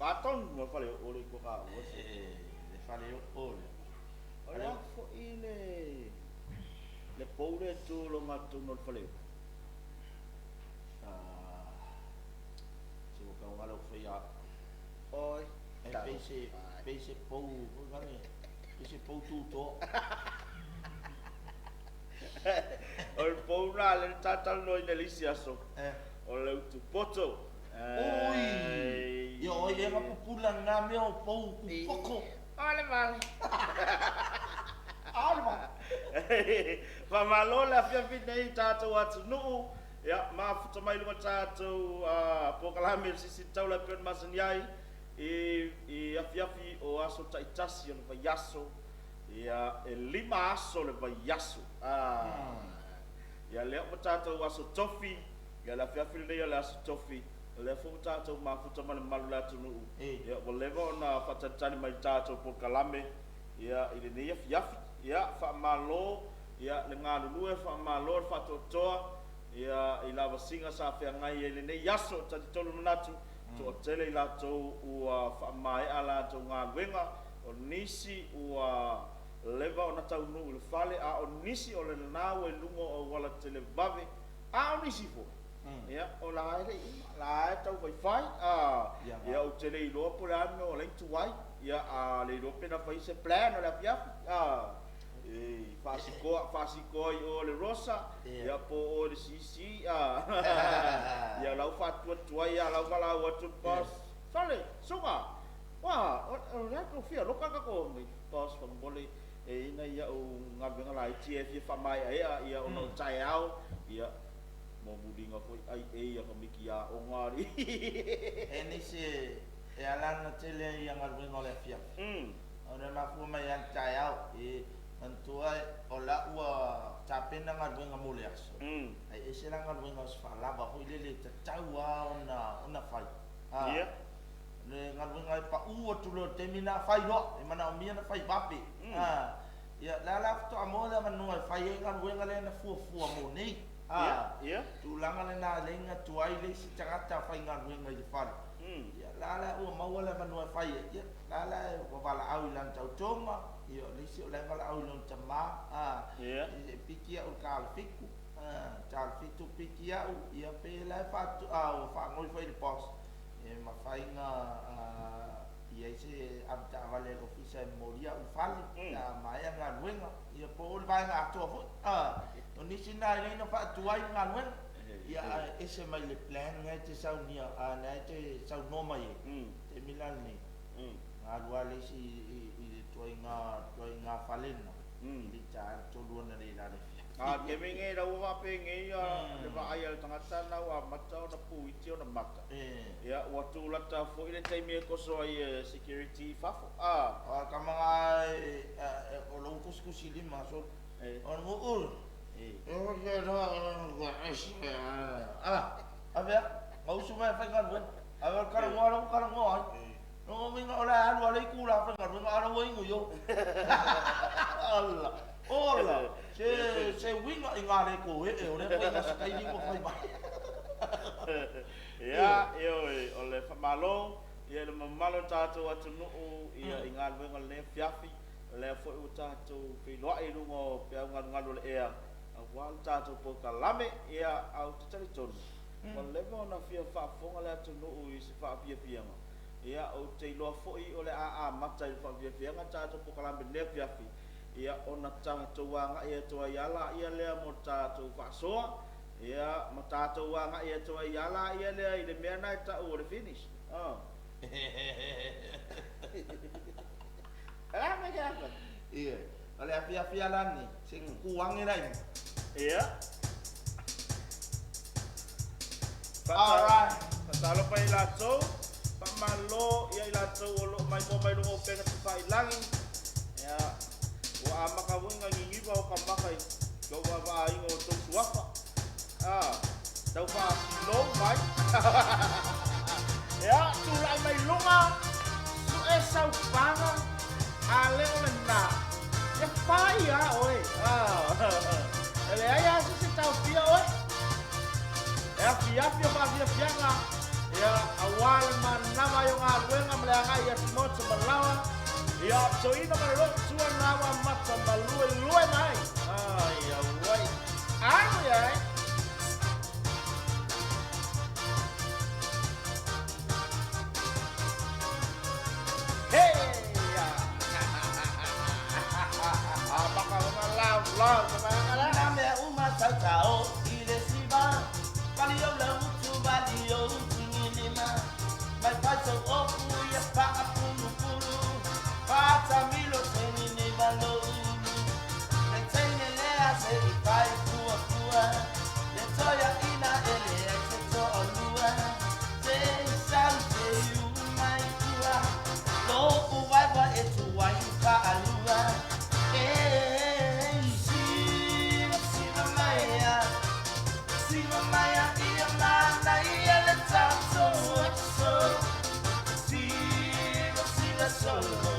Patonu ma le fale oo le i toa se. Le fale oo le. O le a foi le le pou le tu lo ngatonu o le fale oo? Se ua taugala ou faia au. Oi. E pei se pei se pou foi lale, pei se pou tutoa. O le pou lena lea na ta talanoaina i le isi aso. O le utu poto. Oi! Ia o ai ea na pupula lena mea o pou utu poto? O le vale. A o le vale. Faamalo le afiafi nei i tatou atunuu. Ia, mafuta mai luga tatou polokalame o Silisili Taula e pei ona masani ai i i afiafi o aso taitasi o le vaiaso. Ia, e 5 aso le vaiaso. Ia, lea ua tatou aso tofi, ia le afiafi lenei o le aso tofi, o lea foi ua tatou mafuta ma le mamalu o le atunuu. Ia, ua leva ona faatalitali mai i le tatou polokalame, ia, i lenei afiafi. Ia, faamalo, ia, le galulue, faamalo le faatoatoa, ia, i lavasiga sa feagai ai i lenei aso. E talitonu le manatu, toatele i latou ua faamaea a latou galuega, O nisi ua leva ona taunuu i le fale, a o nisi o lena ua i luga o auala televave, a o nisi foi, ia, o la e le i uma, la e taufaifai, a, ia, ou te le iloa po o le a le mea ua ala ai ona tuai, ia, a le iloa pe na fai se plan o le afiafi, a, e faasikoa, faasikoa i o i le Rosa, ia, po o o i le CC, a, ia, o la ua faatuatuai lava, o la ua valaau atu le boss, Sole, Suga! Ua, o le a tou fia loka tatou mai boss faamolemole e i ai nai au galuega laiti ia e fia faamaeaea ia ona o taeao ia mo muliga foi ai ei a tamaiti aoga alii. E nisi e ala ona tele ai ia galuega o le afiafi ona e mafua mai lava i le taeao e manatua o la ua tapena galuega mo le aso ae ese la galuega o se faalava foi lele e tatau lava ona fai. Ia. Le galuega e pau atu loa i le taimi lena fai loa, e manaomia ona fai vave. Ia, la la faatoa maua le avanoa e fai ai galuega lea na fuafua mo nei. Ia. Tulaga lena e leai na tuai le isi tagata faigaluega i le fale. Ia, la la ua maua le avanoa e fai ai, ia, la la ua valaau i lana tautoga, ia, o le isi o la e valaau i lona tama, Ia. E piki au i le tala 7, tala 7 piki au, ia pe la e ua faanoi foi i le boss, E mafai ona i ai se avetaavale a le Ofisa e momoli au i le fale pe a maea le galuega, ia po o le vaega atoa foi. O nisi na e leai na faatuai le galuega, ia ae ese mai le plan lena e te saunia, lena e te saunoa mai ai, i le taimi la lenei, na alu lava le isi i le ituaiga fale lena, e le i taea le 3 analeila i le afiafi. A taimi nei la ua faapenei le vaai a le tagata lena ua amata ona puiti ona mata. Ia ua tulata foi le taimi e toso ai e security i fafo. A tama na o lou tusitusi lima solo. O le nuu e avea na usu mai e faigaluega. Ae o le talanoa la ua talanoa ai. Lona uiga o le a alu lava le itula faigaluega a o la ua inu i o. Ala! Ola! Se, se uiga i ngā le kō ee o lea ituaiga sitaili ua fai mai. Ia, ioe, o le faamalo ia i le mamalu o le tatou atunuu ia i galuega o lenei afiafi, o lea foi ua tatou feiloai i luga o peau galugalu o le ea aua le tatou polokalame. Ia, ae ou te talitonu ua leva ona fia faafofoga le atunuu i se faafiafiaga. Ia, ou te iloa foi o le a amata i le faafiafiaga le tatou polokalame i lenei afiafi. Ia, ona tatou agai atu ai lava laia lea mo le tatou faasoa, ia, ma tatou agai atu ai lava laia lea i le mea lena e tau o le finish. Oh. O le a mea ke afa? Ia, o le afiafi lava la lenei, se i tutu ane la i luga. Ia. Alright. Faatalofa i latou. Faamalo ia i latou o lo o maimoa mai luga o upega tafailagi. Ia, ua amata foi ona niniva o ta maka i lou vaavaaiga o tou suafa. A, tau faasilou mai. Ia, tulai mai luga, sue saupaga, a le o lena, e fai lava oe. A, e leai lava se isi e taofia oe. E afiafi o faafiafiaga. Ia, aua le manava ai o galuega ma le agai i Atimoto ma Laoa. Ia, toina ma le lootua na ua amata maluelue mai. Ai, auai. Alu ia ai. Na mea uma tautao i le siva, vali o le utu, vali o utigilima, mai fai sou ofu ia faapunupulu, faatamilo senini valoulu, le teine lea se'i fai fuafua, le toeaʻina e leai se toalua, se'i sau seʻiu mai tua, lo'u vaivai e tuai faalua. E siva siva maia, siva maia ia manaia le tatou aso, siva siva solo,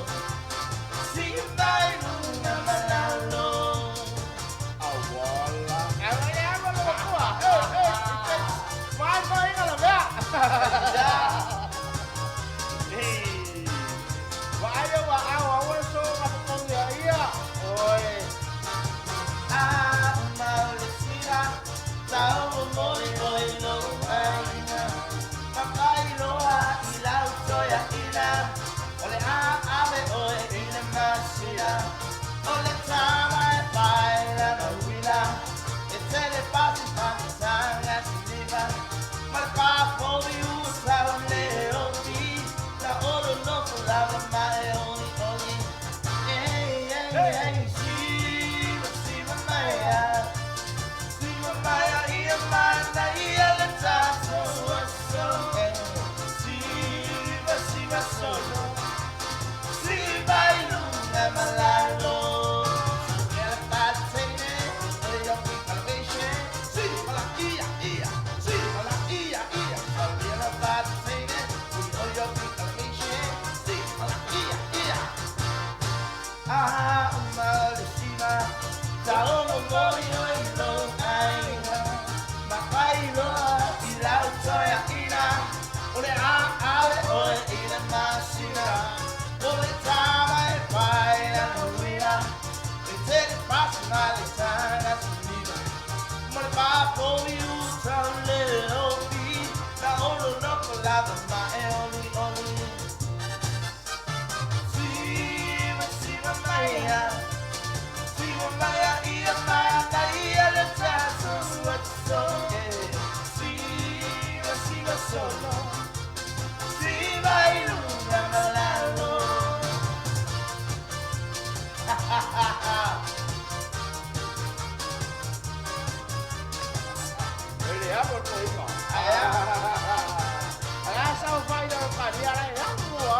siva i luga ma lalo. Awala. Awala awala matua. Eh eh. Vai vai nga la mea. Eh. Vai wa awa wa so nga pong ya ia. Oi. A uma o le sila, tau moli o i lou aiga, mafailoa i lau toeaʻina, o le a ave oe i le masia, o le tama e pae lana uila, e tele pasi faasaga siliva, ma le pafovi ua tau le ofi, na olo nofo lava ma e olioli. Ei, ei, ei, siva, siva maia, siva maia ia manaia le tatou aso, siva, siva solo, siva i luga ma lalo. A uma le siva, tau momoli o i lou aiga, mafailoa i lau toeaʻina, o le a ave oe i le masina, o le tama e pae lana uila, e tele pasi ma le taga siliva, ma le papovi ua tau le ofi, na olo nofo lava ma e olioli. Siva, siva maia, siva maia ia manaia le tatou aso, siva, siva solo, siva i luga ma lalo. Ele amo ko inga. Ala sa fai da pa dia la ya mua.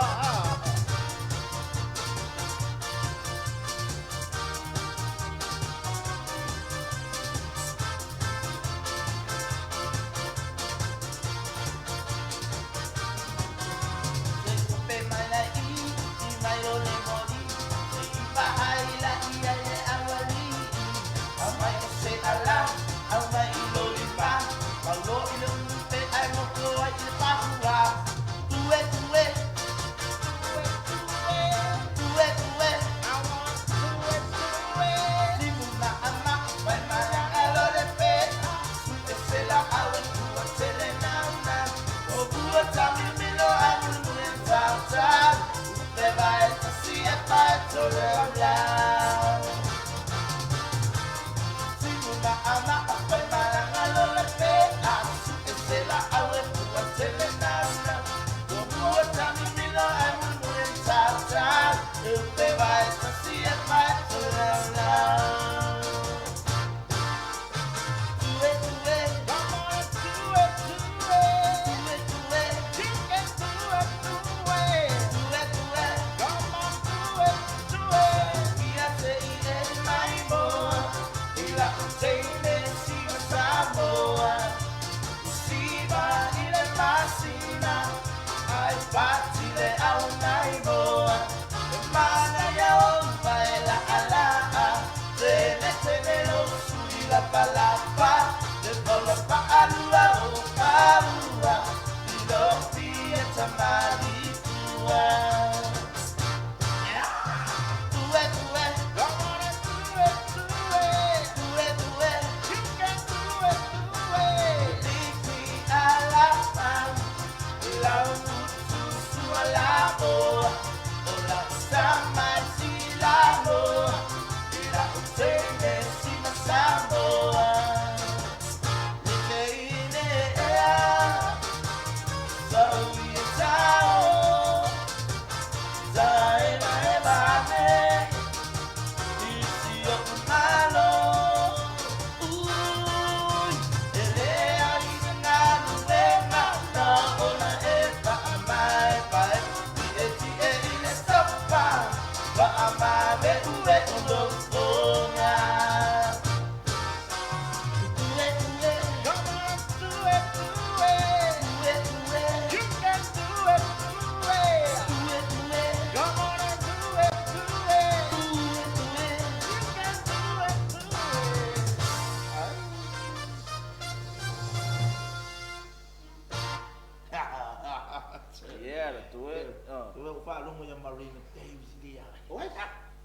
Toe ou faalogo ia Marina Davis lia. Oi?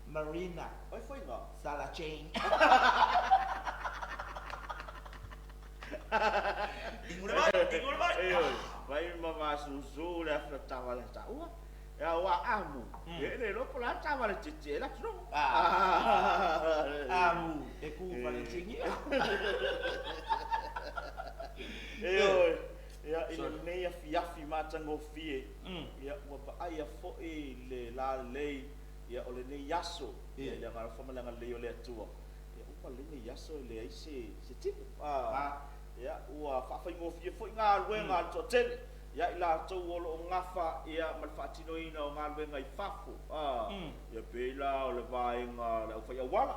Marina. Oi foi ngā. Sala Jane. Ingure mai, ingure mai. E oi, vai ma vasusu le afi taavale taua. Ia ua amu. E le iloa po o le a le taavale tietie ai le atunuu. Amu, e ku fale tingi. Ioe, ia i lenei afiafi matagofie, ia ua vaaia foi le lalelei ia o lenei aso, ia i le agaga alofa ma le agalelei o le Atua. Ia uma lenei aso e leai se se tino. Ia ua faafaigofie foi galuega a le toatele ia i latou o lo o gafa ia ma le faatinoina o galuega i fafo. Ia pei la o le vaega o le aufaiauala,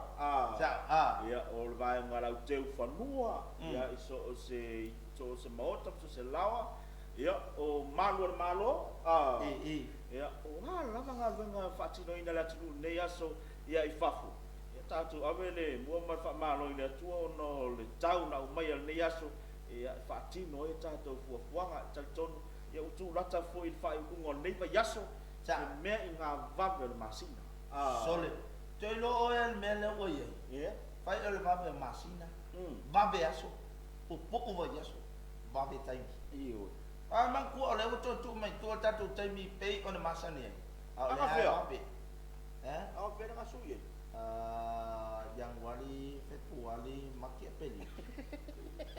ia o le vaega o le auteufanua, ia i so o se i so o se maota ma so o se laoa, ia o malu o le Malo, ia o a lava galuega faatinoina e le atunuu i lenei aso ia i fafo. Ia tatou ave le mua ma le faamalo i le Atua ona o le tau na aumaia i lenei aso ia e faatino ai a tatou fuafuaga. E talitonu ia ua tulata foi i le faaiuiuga o lenei vaiaso se mea i ngā vave o le masina. Sole, toe iloa oe le mea lea ua i ai? Ia. Fai o le vave o masina, vave aso, puupuu vaiaso, vave taimi. Ioe. A manatua o lea ua toe tuu mai tua le tatou taimi pei ona masani ai, a o lea lava e vave. Agafea le gasui ai? Ianuari, Fepuari, Mati, Aperila.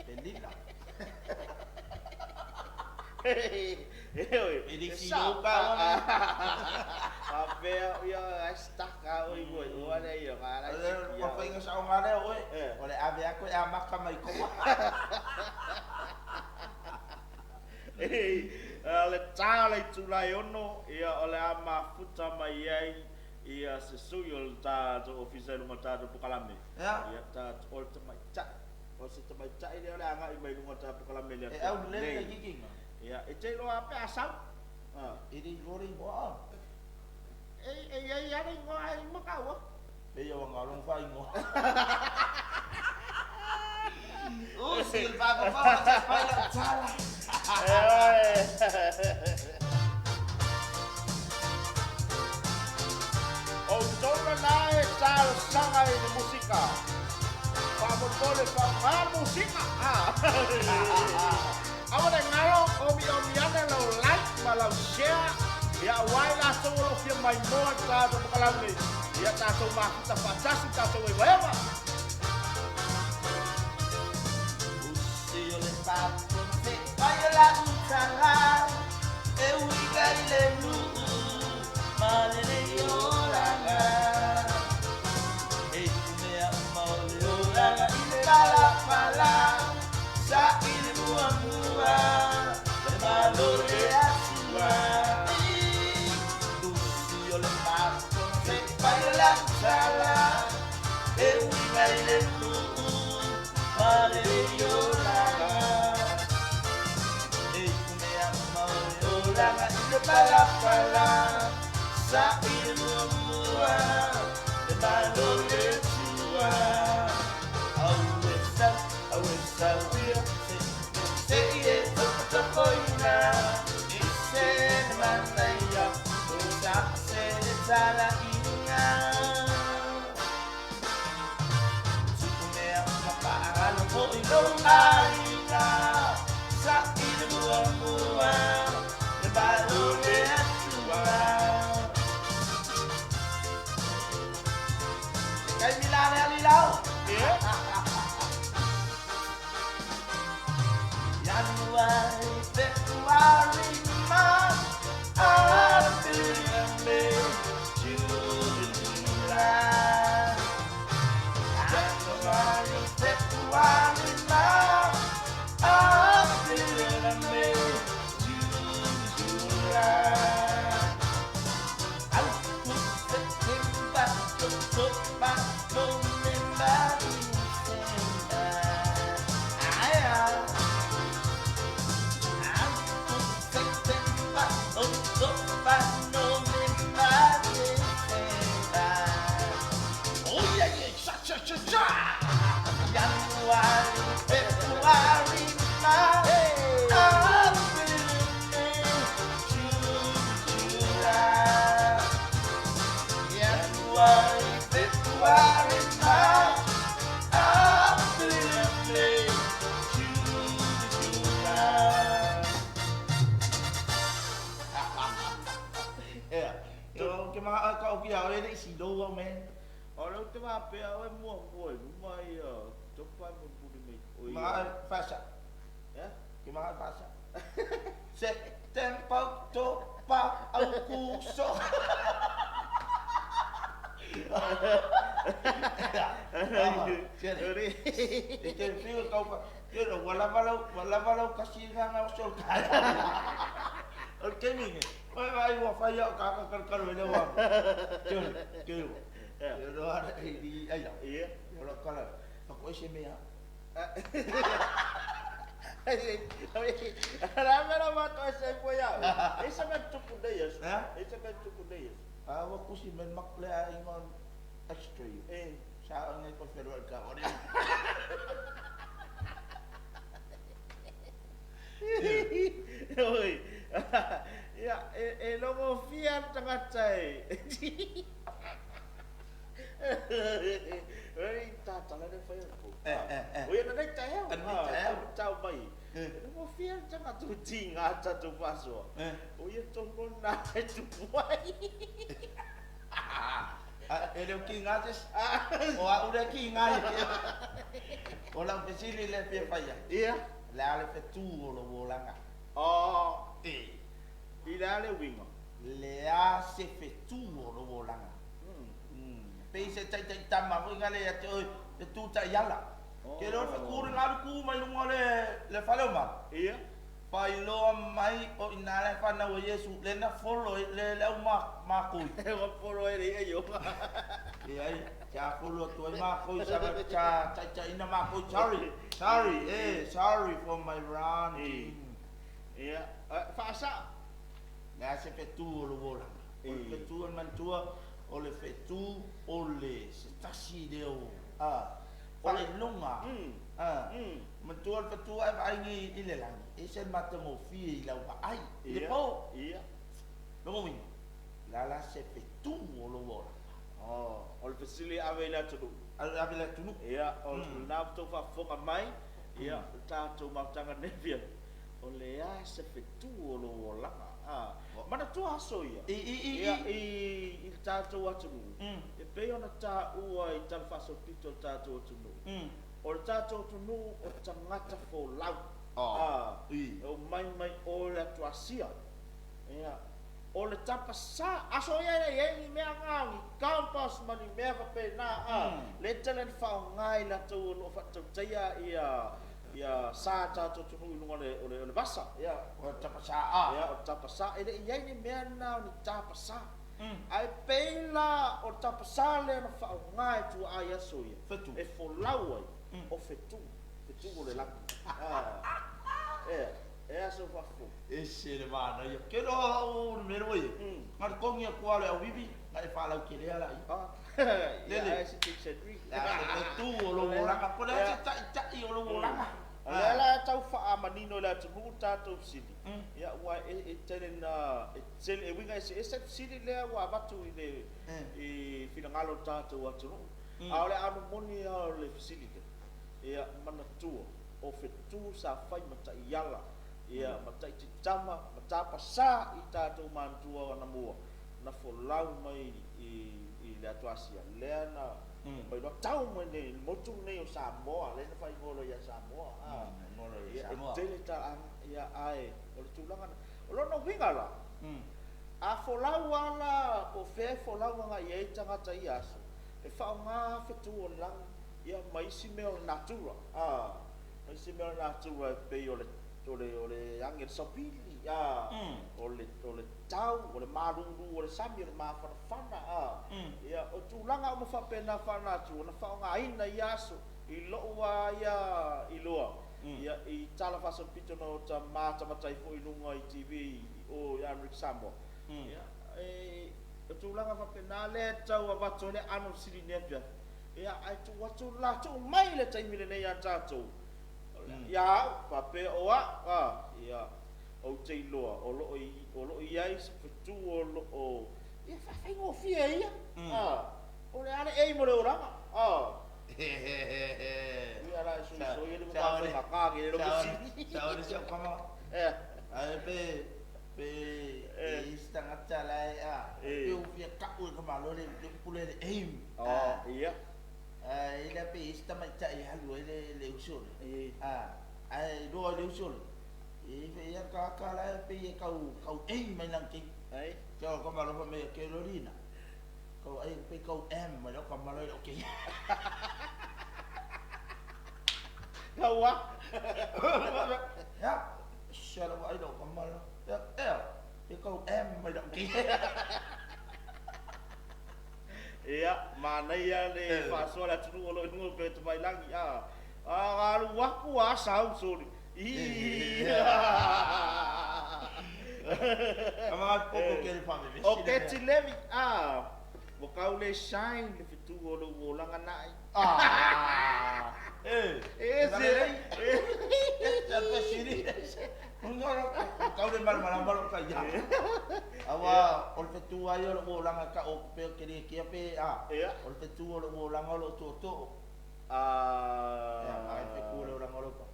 Pelila. Ioe. E le isi iloa pa ona. Faapea ia ai stuck a oi ua iloa lea ia ga la O le faiga saoga lea o oe, o le ave atu e amata mai tua. O le ta o le itula e 6, ia o le a mafuta mai ai ia se sui o le tatou ofisa i luga o le tatou polokalame. Ia tatou, o le tamaitai, o se tamaitai lea o le a agai mai i luga o le tatou polokalame i le E afiafi aulele le nei. kikiga. Ia, e te iloa lava pe a sau. E le iloa le igoa. E i ai lava le igoa i Makaua. Pei ua galo faaigoa. Usi le fafafafa se fai lau tala. Outou lena e talosaga i le musika. Faamolemole faaaoga le musika. Aua ne i galo, omiomi ane lau like ma lau share ia aua i latou o lo o fia maimoa i le tatou polokalame. Ia tatou mafuta faatasi tatou evaeva. Usi o le papo se fai o lau tala e uiga i le nuu ma lenei olaga. E iu mea uma o le olaga i le palapala sa i le muamua le malo le Atua. Usi o le papo se fai o lau tala e uiga i le nuu ma lenei olaga. E iu mea uma o le olaga i le palapala sa i le muamua le malo le Atua. Au e sau, au e sau ia se se i e tokotokoina i se le manaia o sa se le tala inuga. Tupu mea uma paagalo foi lou aiga sa i le muamua le malo le Atua. Se taimi la le ali lau. January, February, March, April, May, June, au ki au e le isi lou au me. O le ou te faapea oe muamua i luma ia topa e mulimuli mai o ia. Maga fasa. Eh? Ke maga fasa. September, October, Aukuso. E te whiu e kaupa. Ke ro, ua lava lau, ua lava lau kasi nga nga o sol kai. O le taimi ne, oi vai ua whai au kaka karu karu e leo au. Ke ro, ke ro. Ke ro ara e i ai la. Ia. Ke ro kala. Whako ese mea. Ra mera ma to ese po ia. E se me tupu nei aso. Eh? E se me tupu nei aso. A ua kusi men mak le a ingon extra you. E. Sa ngai ko whenua i ka ore. Oi. Ia, e logo fia tangata e. Oi, tata la ne whai ko. Eh. Oi, na nei tae au. Na nei tae au. Tau mai. Eh. E logo fia tangata o tinga tatu pasoa. Eh. Oi, e tono nā e tupu ai. A, e leo ki ngā tes. O a ure ki ngā i. O lau fesili le fia whaia. Ia. Le ale whetū o lo wōlanga. Oh, E. i le ale winga. Le a se whetū o lo wōlanga. Pe i se tai tai tama fo inga le ia te oi, te tū tai ala. Oh. Ke leo whakūri ngā ruku mai lunga le whale o mara. Ia. Whailoa mai o ina le whanau o Yesu, le na folo le au ma koi. E wa polo e le e yo. E ai, cha folo atu ai ma koi, sa cha cha cha ina ma koi, sorry, sorry, eh, sorry for my running. Ia. Whaasa. Le a se whetū o le wōlanga. O le whetū o le mantua, o le whetū o le se tasi leo. Whailonga. Matua le whetū ai whaingi i le langi. E se matangofie i lau ai. I le pō. Ia. Longo winga. La la se whetū o le wōlanga. Oh, o le fesili ave i le atunu. Ave le atunu. Ia, o le nā tō whaafonga mai. Ia, tātou mautanga nevia. O le a se whetū o le wōlanga. Mana tua aso ia. I. Ia, i le tātou atunu. E pei ona tā ua i tala whaso pito le tātou atunu. O le tātou atunu o tangata whōlau. O mai mai o le atu asia. Ia. O le tapasā, aso ia le e ni mea ngā ni kampas ma ni mea whape nā. Le tele ni whao ngai la tau o lo whatautaia ia sa tātou tunu i lunga o le vasa. Ia. O le tapasā a. Ia, o le tapasā. E le iai ni mea nā o ni tapasā. Ai peila o le tapasā le na whao ngai tua ai aso ia. Whetu. E wholau ai. O whetu. Whetu o le langi. E aso whafo. E se le mana ia. Ke roa o le mero e. Ngā kongi a kua le au bibi, ngā e whalau ke lea lai. Lele. Ia, se te chenri. Le a se whetu o lo wōlanga. Ko le a se tai tai o lo wōlanga. Le la tau wha manino le atu tātou fesili. Ia, ua e tele na, e tele, e winga e se e fesili lea ua avatu i le, i whinangalo tātou atunuu. A o le anu moni a o le fesili le. Ia, manatua, o whetu sa whai mata i ala. Ia, mata i te tama, mata pasā i tātou mantua o na mua. Na wholau mai i le atu asia. Lea na, mai loa tau mai nei, motu nei o Samoa, le na whai ngolo ia Samoa. Ngolo ia Ia, Samoa. e tele ta ia ai, o le tūlanga na. O lona winga la, a wholau ala, po whea wholau anga i e tangata i aso. E whao ngā whetu o langi, ia maisi mea o natura. Maisi mea o natura e pei o le o le ange le sapili, o le tau, o le maruru, o le sami, o le mawhanawhana, Ia, o tūlanga o mawhapena whana atu, o na whao ngā ina i aso, i loa ia i loa. Ia, i tala whasa pito na o ta mātamatai fo i lunga i TV o i Amerika Samoa. Ia, e, o tūlanga whapena le tau a wato le ano siri nepia. Ia, ai tū atu la tū mai le taimile nei a tātou. Ia, whape o a, ia, o te iloa, o lo i ai, se whetu o lo o, ia, whawhaingo fia ia, o le ale ei mo le oranga, Ia la, sui soi, ele mo ka whai le lo sini. Sa ore se o kama. Ai pe, e istanga tala e a, pe u fia kau e kama malo le le upu lea le aim. Oh, ia. E le pe i ai se tamaitai e alu ai le uso lea. Ae iloa ai le uso lea, e i ai foi lava le tagata la e pei e tau tau aim mai lana keiki. Ai. Te o ka malo fai mai e ke loli na. Kau ai pei kau am mai lau ka malo i lau keiki. Kau a? Ia, sia lau ai lau ka malo. Ia, ea, e kau am mai lau keiki. Ia, manaia le faasoa le atunuu o lo o i luga o Upetamailagi, a. A alu aku a sau soli. O Keti Levi, a, ua kau le shine le fetu o lou olaga nae. E ese. Tau le malamalama lou taia. Aua o le fetu lava ia o lou olaga e tau atu pea ou te le kea pe a. O le fetu o lou olaga o lou tootoo. Ia, ai fetu o le olaga o lou papa.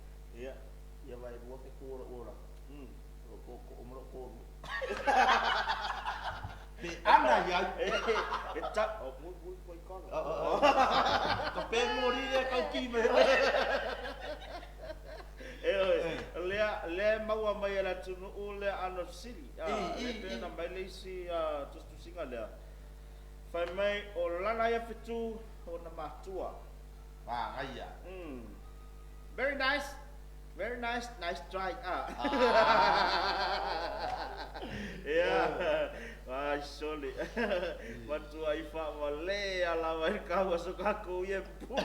Ia vaelua fetu o lou olaga. O lou tootoo ma lou toalua. Pe ana i ai. E ta, o mui mui koe kala. Ka pe moli lea kau ki mai oe. E oe, lea, lea e maua mai e le atunuu lea ʻano fesili. E pei ona aumai le isi tusitusiga lea. Fai mai o lana ia fetu ona matua. Manaia. Very nice. Very nice, nice try. Ah. Ia, ai sole. Matua i faamalea lava i le kaua so kakou ia e pupua.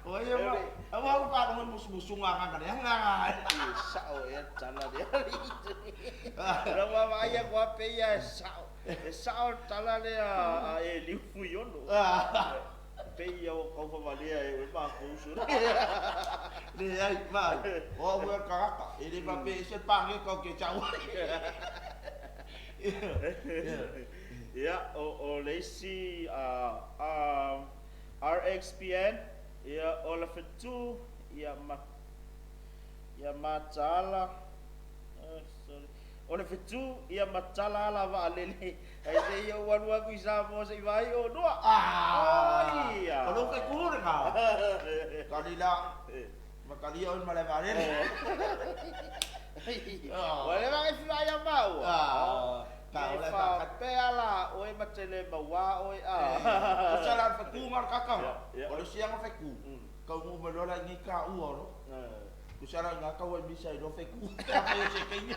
Oi ia ma, aua ua faalogo i musumusuga a gaga lea gaga. E sao ea le tala lea. Lau vaavaai atu lava pei ia e sao. E sao le tala lea a Eliu Fuiono. Pei ia ua tau faavalea e oe matou uso nei. Leai, vaai, o au ia o le tagata, e le faapea e ese le paneta ou te sau ai. Ia, o le isi RXPN, ia, o le fetu, ia, ia mataala, sorry, o le fetu, ia matala ala vaalele, Ai se i ou alu atu i Samoa se i vaai o lua. Ah! Ia. O lou fetu lena. Tali la. Matalia oe i le malae vaalele. Ua leva ona e fia vaai ia maua. Ah. Pe faapea la oe ma te le mauā oe a. Tusa la o le fetu lena o le kakama. O le isi lava fetu, taunuu mai loa la i inei taua loa. Tusa la i ina tau ai misa ai loa fetu. Pe afai o se teine.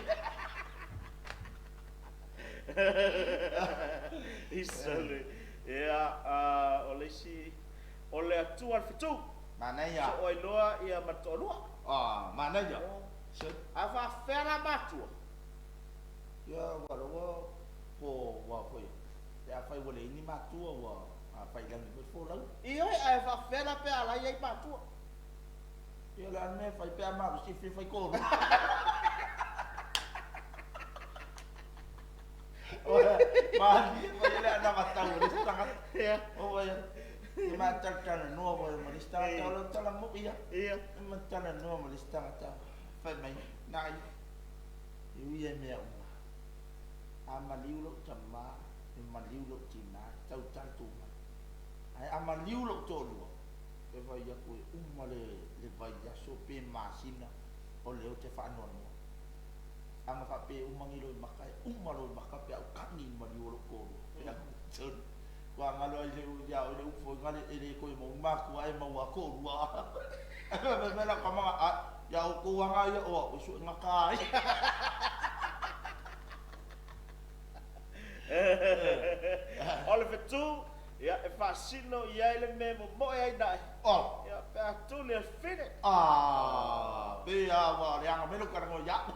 Isole. Ia, o le isi, o le Atua le fetu. Manaia. Soo ai loa ia ma le toalua. Ah, manaia. A faafefea la matua? Ia, ua lava po ua foi. Pe afai ua leai ni matua ua faiilagi foi le folau. Ioe, ae faafefea la pe a la i ai matua? Ia, o le a le mea e fai pe a malosi e fia fai toalua. Malie mai le anavatau o le isi tagata. Ia. O ai, e ma talatalanoa foi ma le isi tagata, o le tala moi ia. Ia. E ma talanoa ma le isi tagata, fai mai, nai, e ui e mea uma. A maliu lou tama, e maliu lou tina, tau tatou mai. Ae a maliu lou toalua, e fai atu e uma le, le vaiaso pe masina o lea ou te faanoanoa. Ana faapea e uma ni loimaka, e uma loimaka pe a ou kagi i le maliu o lou toalua. Pe a ou ua galo ai le ia oe le upu foi gale e le toe mau matua ae maua toalua. Fai mai lau tama a ia outou aga ia o au e sue gata ai. O le fetu, ia, e faasino i ai le mea e momoe ai nae. Oh. Ia, pe a tuli e fine. Ah, pe a ua leaga mai lou talanoa ia au.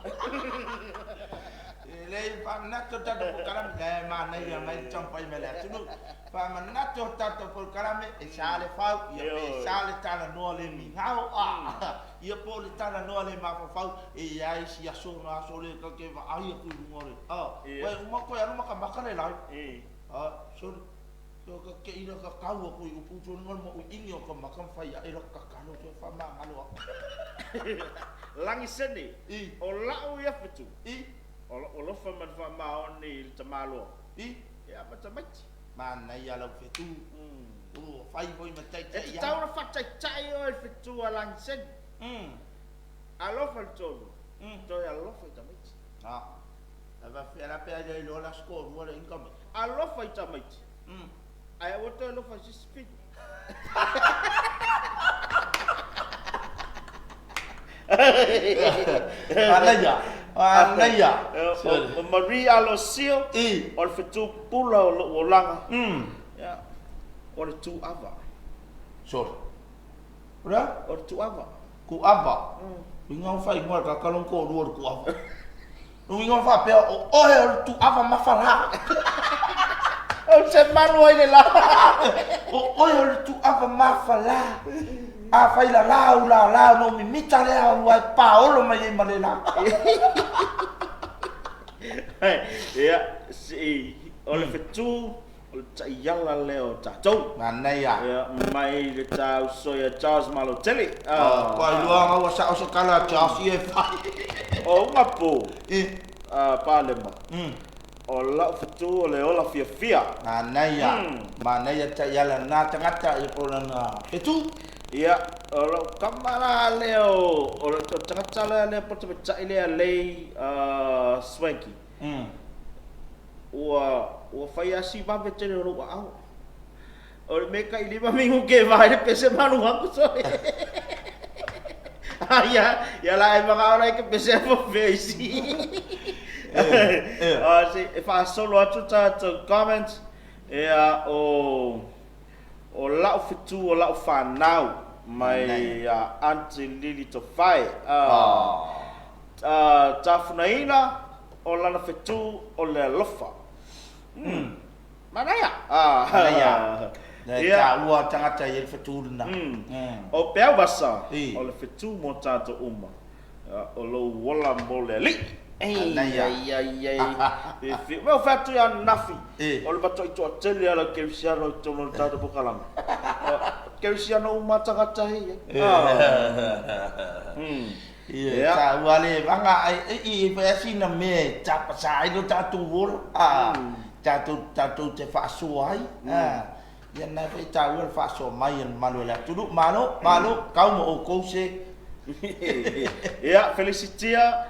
E leai, faamanatu o tatou polokalame, e manaia mai le taumafai mai le atunuu. Faamanatu o tatou polokalame, e sa le fau, ia pe sa le talanoa le migao, ah, ia po o le talanoa le mafaufau, e i ai si aso ona aso lea tatou te vaai atu i luga o le, ah, ua e uma toe alu matamata le live. Ah, sorry. Ua ka kei la ka kau aku i upu tonu ma le mauiigi o ka maka ma fai aʻe la tatalo toe faamagalo aku. Lagi sene, I. o la'u ia fetu. I. O lo'u alofa ma le faamaoni i le tamaloa. I. Ia ma tamaiti. Manaia lau fetu. Ua fai foi ma E taitai tatau ai. ona faataitai oe i le fetu a Lagiseni. Alofa i le toalua, toe alofa i tamaiti. A. E faapefea la pe a iloiloa le aso toalua le income? Alofa i tamaiti, ae aua toe alofa i se isi pito. Manaia, manaia. O Marie Alosio, o le fetu pupula o lou olaga. Ia, o le tuava. Sorry. O le a? O le tuava. Kuava. Uiga o faaigoa e le tagata lona toalua o le tuava. Uiga o faapea o oe o le tuava mafala. Ou te malu ai le la. O oe o le tuava mafala. Afai lala ou lala ona ou mimita lea ua e paolo mai ai ma le la. Ia, o le fetu, o le taiala lea o tatou. Manaia. Ia, mai le tauso ia Charles Malotele. Kua iloa ua sao se tala a Charles ia e fai. O Ugapo, Palema. O lau fetu o le ola fiafia. Manaia. Manaia taiala na tagata ia po lana fetu. Ia, o lau kama la lea o le tagata lea lea po tamaitai lea lei Swanky. Ua fai lava si vave tele o lou aao. O le mea e tailima minute e vae le pese malu atu sole. Ia, ia la e manao la e ke pese a fofea isi. E faasolo atu tatou comment. Ia, o lau fetu o lau fanau mai Aunty Lily Tofae. Tafunaina o lana fetu o le alofa. Manaia. Manaia. Le taua tagata i le fetu lena. O peau vasa o le fetu mo tatou uma. O lou ola mo le alii. Manaia. Ai ai ai. Me o fai atu ia Nafi. O le matuai toatele ala Kerisiano i totonu o le tatou polokalame. Kerisiano uma tagata hei. Ia taua le vaga ai i fai sina mea e tapasa ai lo tatou ola. Tatou te faasoa ai. Ia na fai taua le faasoa mai e le mamalu o le atunuu. Malo, malo, kau ma outou se. Ia, felicitia.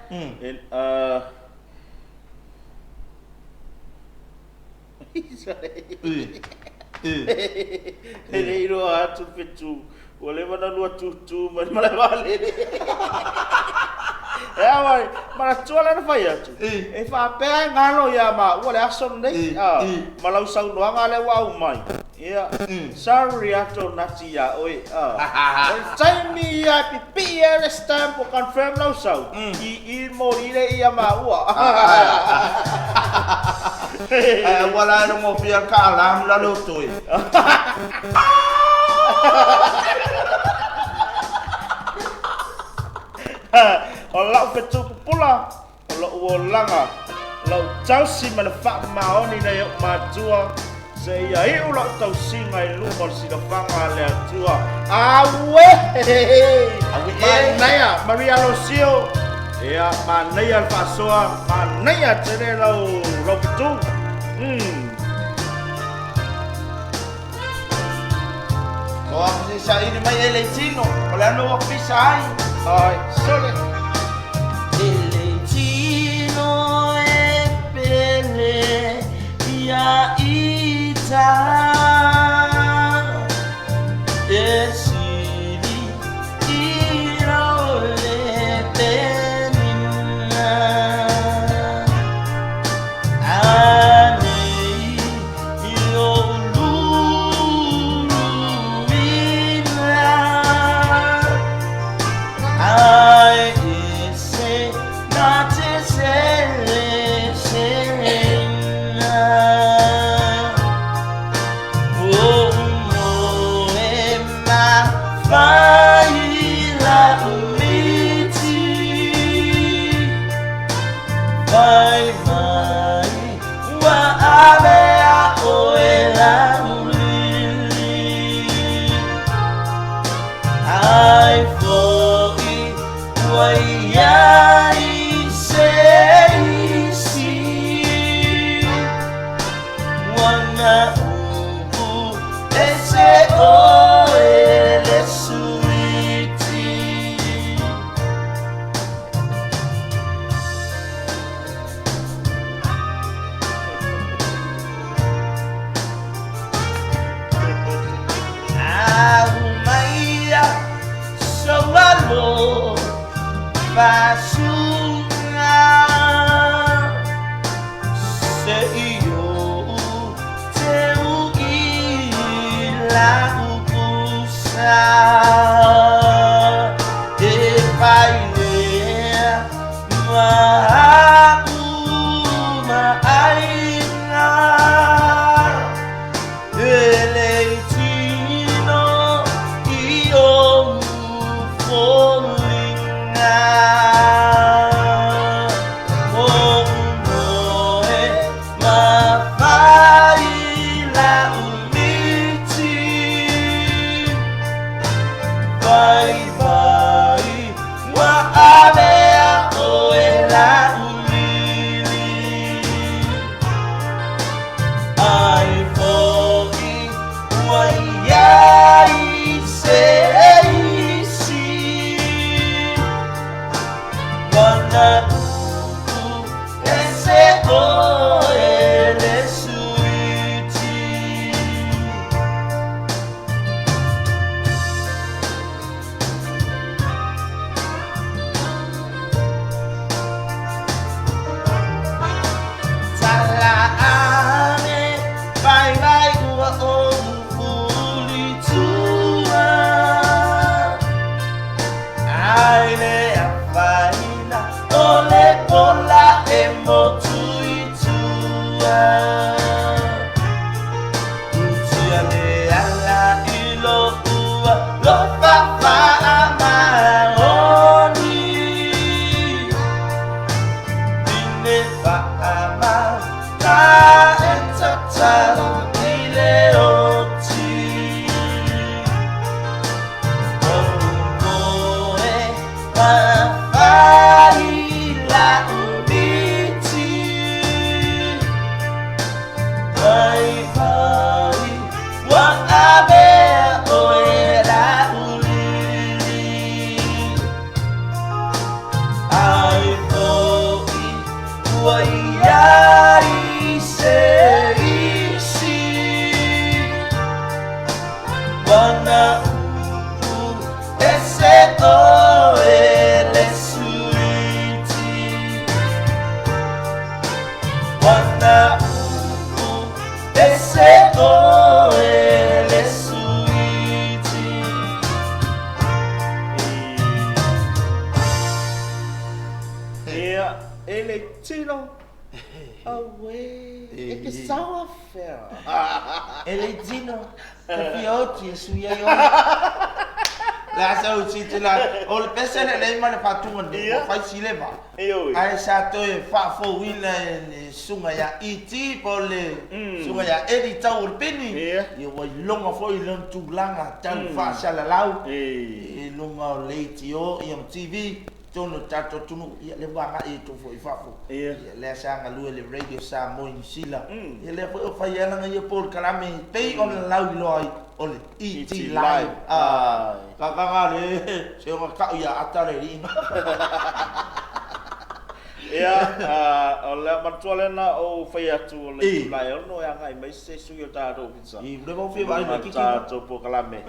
E le iloa atu fetu. Ua leva na lua tutu mai le vaalele. E awa, manatua lana fai atu. E faapea e galo ia ma ua le aso nei. Ma lau saunoaga lea ua au mai. Ia, sorry atu nati ia oe. O le taimi ia pipii e le stamp o confirm lau sau. I mori le ia ma ua. Ua la rongo fia ka alam la lo toi. O lau fetu pupula, o lau olaga, lau tausi ma le faamaoni nei o matua, se ia iu lau tausiga i luma o le silafaga a le Atua. Aue! Manaia, Maria Losio, ia, manaia le faasoa, manaia tele lau fetu. O sa ili mai e le tino, o le anu o pisa ai. Ai, sole. E le tino e pele ia ita. E sili i rau le penina. Anei i o lulu ina. Ai e se na te se le se na. O mo e ma fai la miti. Vai mai ua ave a oe la ulili. Ai foi ua ia i se isi. Ua na Le faamata e tatalo i le oti. Ou moe mafai la'u miti. Mai foi ua avea oe la'u lili. Ai foi ua i ai se isi. Ua upu ese oe le suiti. Ua upu ese oe le suiti. Ia, e le tino. Auē, e ke sao afea. E le tino, te fia oti e sui ai oe. Le a sa uti te la, o le pese le lei ma le faatuga nei, ua fai si le vaa. Ae sa toe faafouina e le susuga ia ET po o le susuga ia Eddie Tau o le Peni, ia ua iloga foi lona tulaga tau faasalalau i luga o leitio ia ma TV i totonu o le tatou atunuu, ia lea ua agai atu foi i fafo. Ia lea sa galue i le Radio Samoa i Niu Sila, ia lea foi ua fai ai lana ia polokalame e pei ona lauiloa ai o le ET Live. Kakaga le se ona tau ia ata le alii. Ia, o le manatua lea na ou fai atu o le itula e 6 e agai mai se sui o le tatou ofisa. I le vao fia vaai mai kiki. Tatou polokalame.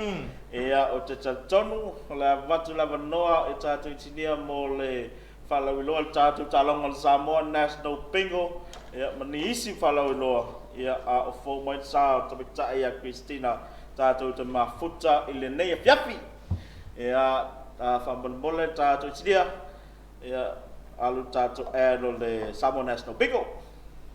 Ia, ou te talitonu o le avatu le avanoa i tatou inisinia mo le faalauiloa i le tatou taaloga o le Samoa National Bingo, ia, ma nisi faalauiloa, ia, a o fou mai le sa o le tamaitai ia Christina tatou te mafuta i lenei afiafi. Ia, faamolemole le tatou inisinia, ia, alu le tatou ad o le Samoa National Bingo.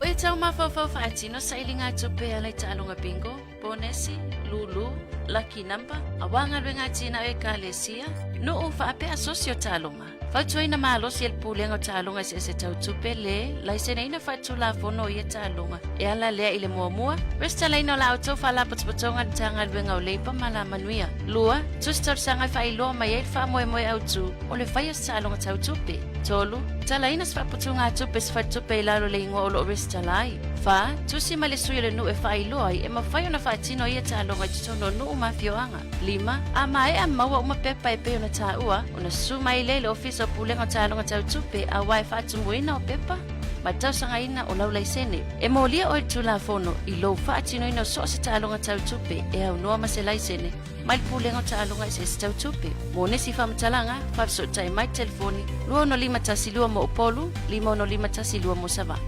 E tau mafaufau faatino sailiga tupe e ala i taaloga bingo, ponesi, lulu, lucky number, aua galuega atinae o Ekalesia, nuu faapea asosi o taaloga. Fautuaina malosi e le Pulega o Taaloga Eseese Tau Tupe le laiseneina faatulafono o ia taaloga e ala lea i le muamua, resitalaina o la outou Faalapotopotoga i le Matagaluega o Leipa ma Alamanuia. Lua, tusi talosaga e faailoa mai ai le faamoemoe autu o le fai o se taaloga tau tupe. Tolu, talaina se faaputugatupe se faletupe i lalo o le igoa o lo o resitala ai. Fa, tusi mai le sui o le nuu e faailoa ai e mafai ona faatino ia taaloga i totonu o nuu ma afioaga. Lima, a maea maua uma pepa e pei ona taua, ona susu mai lea i le Ofisa o Pulega o Taaloga Tau Tupe auā e faatumuina o pepa ma tausagaina o lau laisene. E molia oe i le Tulafono i lou faatinoina o so o se taaloga tau tupe e aunoa ma se laisene mai le Pulega o Taaloga Eseese Tau Tupe. Mo nisi faamatalaga, faafesootai mai le telefoni 26512 mo Upolu, 56512 mo Savaii.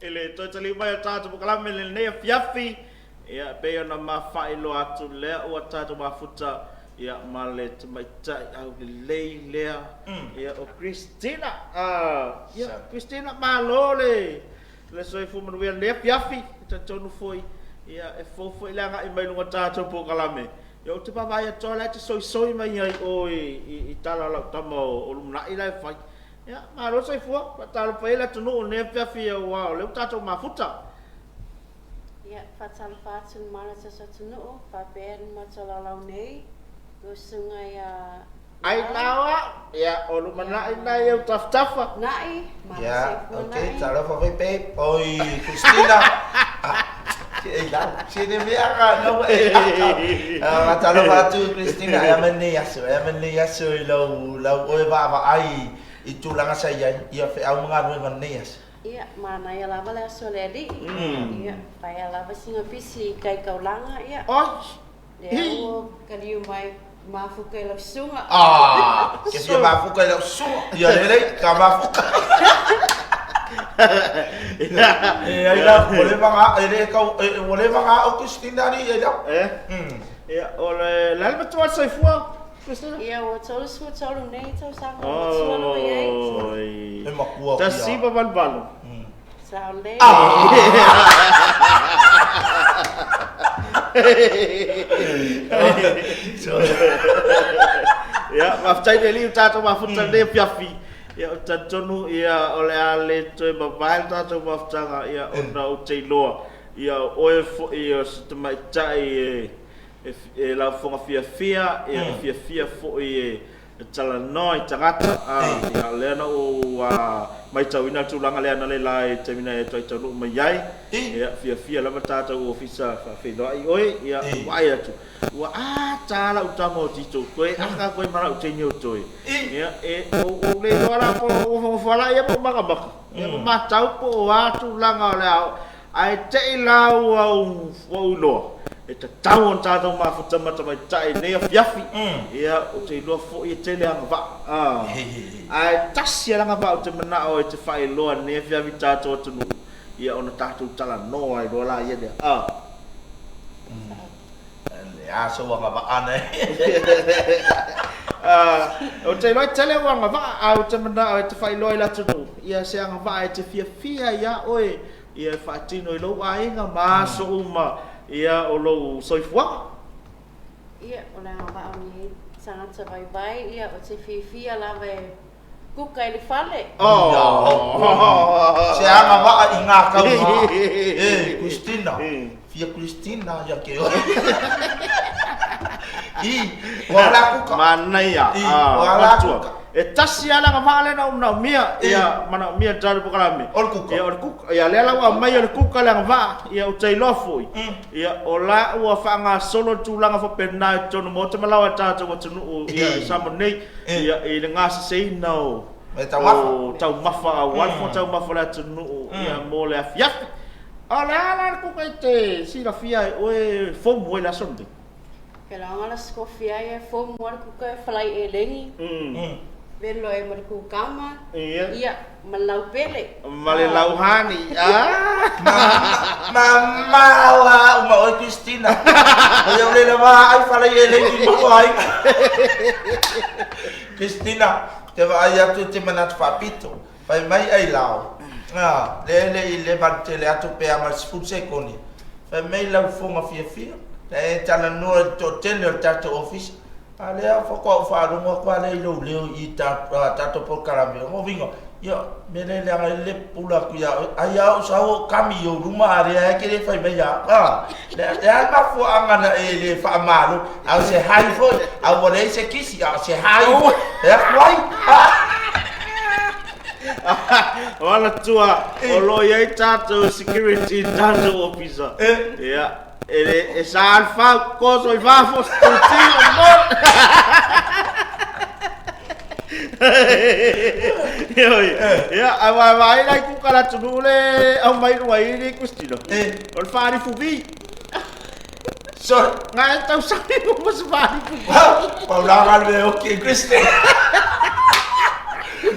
I le toe taliu mai o le tatou polokalame i lenei afiafi, ia, e pei ona mafaailoa atu lea ua tatou mafuta ia, ma le tamaitai aulelei lea, ia, o Christina. Ah, ia, Christina, malo le, le soifua manuia i lenei afiafi. E talitonu foi, ia, e fou foi le agai mai luga o tatou polokalame. Ia, ou te vaavaai atu lava o la e te soisoi mai ai i o i, i tala a lau tama o lumanai la e fai. Ia, malo le soifua, faatalofa ia le atunuu i lenei afiafi aua o lea ua tatou mafuta. Ia, faatalofa atu i le mana o le tatou atunuu, faapea le matou laulau nei, lau susuga ia Ai nao a'u, ia, o lumanai lena i ou tafatafa. Na'i, malo Ia, soifua ok, Na'i. talofa foi babe. Oi, Christina. Ah, se ei lau, se le mea ka lau e aka. Ah, talofa atu Christina, e ama lenei aso, e ama lenei aso i lau, lau oe vaavaai i tulaga sa i ai, ia feau ma galuega o lenei aso. Ia, manaia lava le aso a le alii. Ia, paea lava sina pisi i kai taulaga, ia. Oi! Lea ua taliu mai mafuta i lau susuga. Ah, ke fia mafuta i lau susuga. Ia lelei, ka mafuta. E ai la, ua leva ona, e le tau, ua leva ona aʻo Christina alii e lau. Eh? Ia, o le, le a le matua o le soifua, Christina? Ia, ua 33 nei tausaga ua matua lava i ai. Oi. E matua ki a. 188. Sao lelei. Ia, faafetai le Alii ua tatou mafuta i lenei afiafi. Ia, ou te talitonu, ia, o le a le toe mavae le tatou mafutaga, ia, ona ou te iloa, ia, o oe foi o se tamaitai e, e, e laufofoga fiafia, ia, e fiafia foi e, E talanoa i tagata, ā, ia, lea na ou matauina le tulaga lea analeila i le taimi na e toe taunuu mai ai, ia, fiafia lava le tatou ofisa faafeiloai oe, ia, ou vaai atu, ua ata lava lau tama o Tito, toe aka koe ma lau teine o Toe, ia, e, ou, ou le iloa la po o nofonofo lava ia ma ou makamaka, ia, ma matau po o a tulaga o le a oo, Ae te i la ua ou iloa, e tatau ona tatou mafuta ma tamaitai i lenei afiafi. Ia, ou te iloa foi e tele agavaa. Ae tasi lava le agavaa ou te manao e te faailoa i lenei afiafi i tatou atunuu, ia ona tatou talanoa ai loa laia lea. Le a sou agavaa nei. Ou te iloa e tele ou agavaa, ae ou te manao e te faailoa i le atunuu, ia se agavaa e te fiafia ai ia oe, ia e faatino i lou aiga ma aso uma ia o lou soifuaga. Ia, o le agavaa o lenei tagata vaivai, ia, ou te fiafia lava e kuka i le fale. Se agavaa i ngā kau ngā. E, Christina. Fia Christina ia ke oe. I, ua la kuka. Manaia. I, ua la kuka. E tasi lava le agavaa lea na ou manaomia, ia manaomia e tatou polokalame. O le kuka. Ia, o le kuka. Ia, lea la ua aumai o le kuka le agavaa, ia ou te iloa foi, ia, o la ua faagasolo le tulaga faapena i totonu o maota ma laoa e tatou atunuu, ia, i Samoa nei, ia, i le gaseseina o o taumafa aua le fofoga taumafa o le atunuu, ia, mo le afiafi. O le a la le kuka i te silafia e oe e fomu ai le aso lenei? Pela ona la skofi ai e fomu ai le kuka e falai eleni. Velo ai ma le kukama. Ia, ma le lau pele. Ma le lau honey. Mamao a uma oe Christina. O ia le lava ai falai eleni mo ai. Christina, te vaai atu te manatu faapito. Fai mai ai lao, a, lea le i leva le tele atu pe a ma le 10 sekone. Fai mai lau fofoga fiafia, na e talanoa i le toatele o le tatou ofisa, a lea faatoa ou faalogo atu a lea i lou leo i tatou polokalame. O lona uiga, ia, mea lea e leaga ai le pupula atu ia oe, ai a ou sau ou kami i ou luma a lea e te le fai mai ia au. A, le a le mafuaaga na e le faamalo, a o se hai foi, a ua leai se kisi, a o se hai foi, e atu ai. O Alatua, o lo o i ai tatou security i tatou ofisa. Ia, e, e sa le fau, koso i fafo, tuti o mo. Ioi, ia, a wa vai lai ku kala tunu le au mai lua i ni Christina. O le whaarifu vi. Sorry. Ngā e tausani mo mo se whaarifu vi. Paulanga le oki Christina.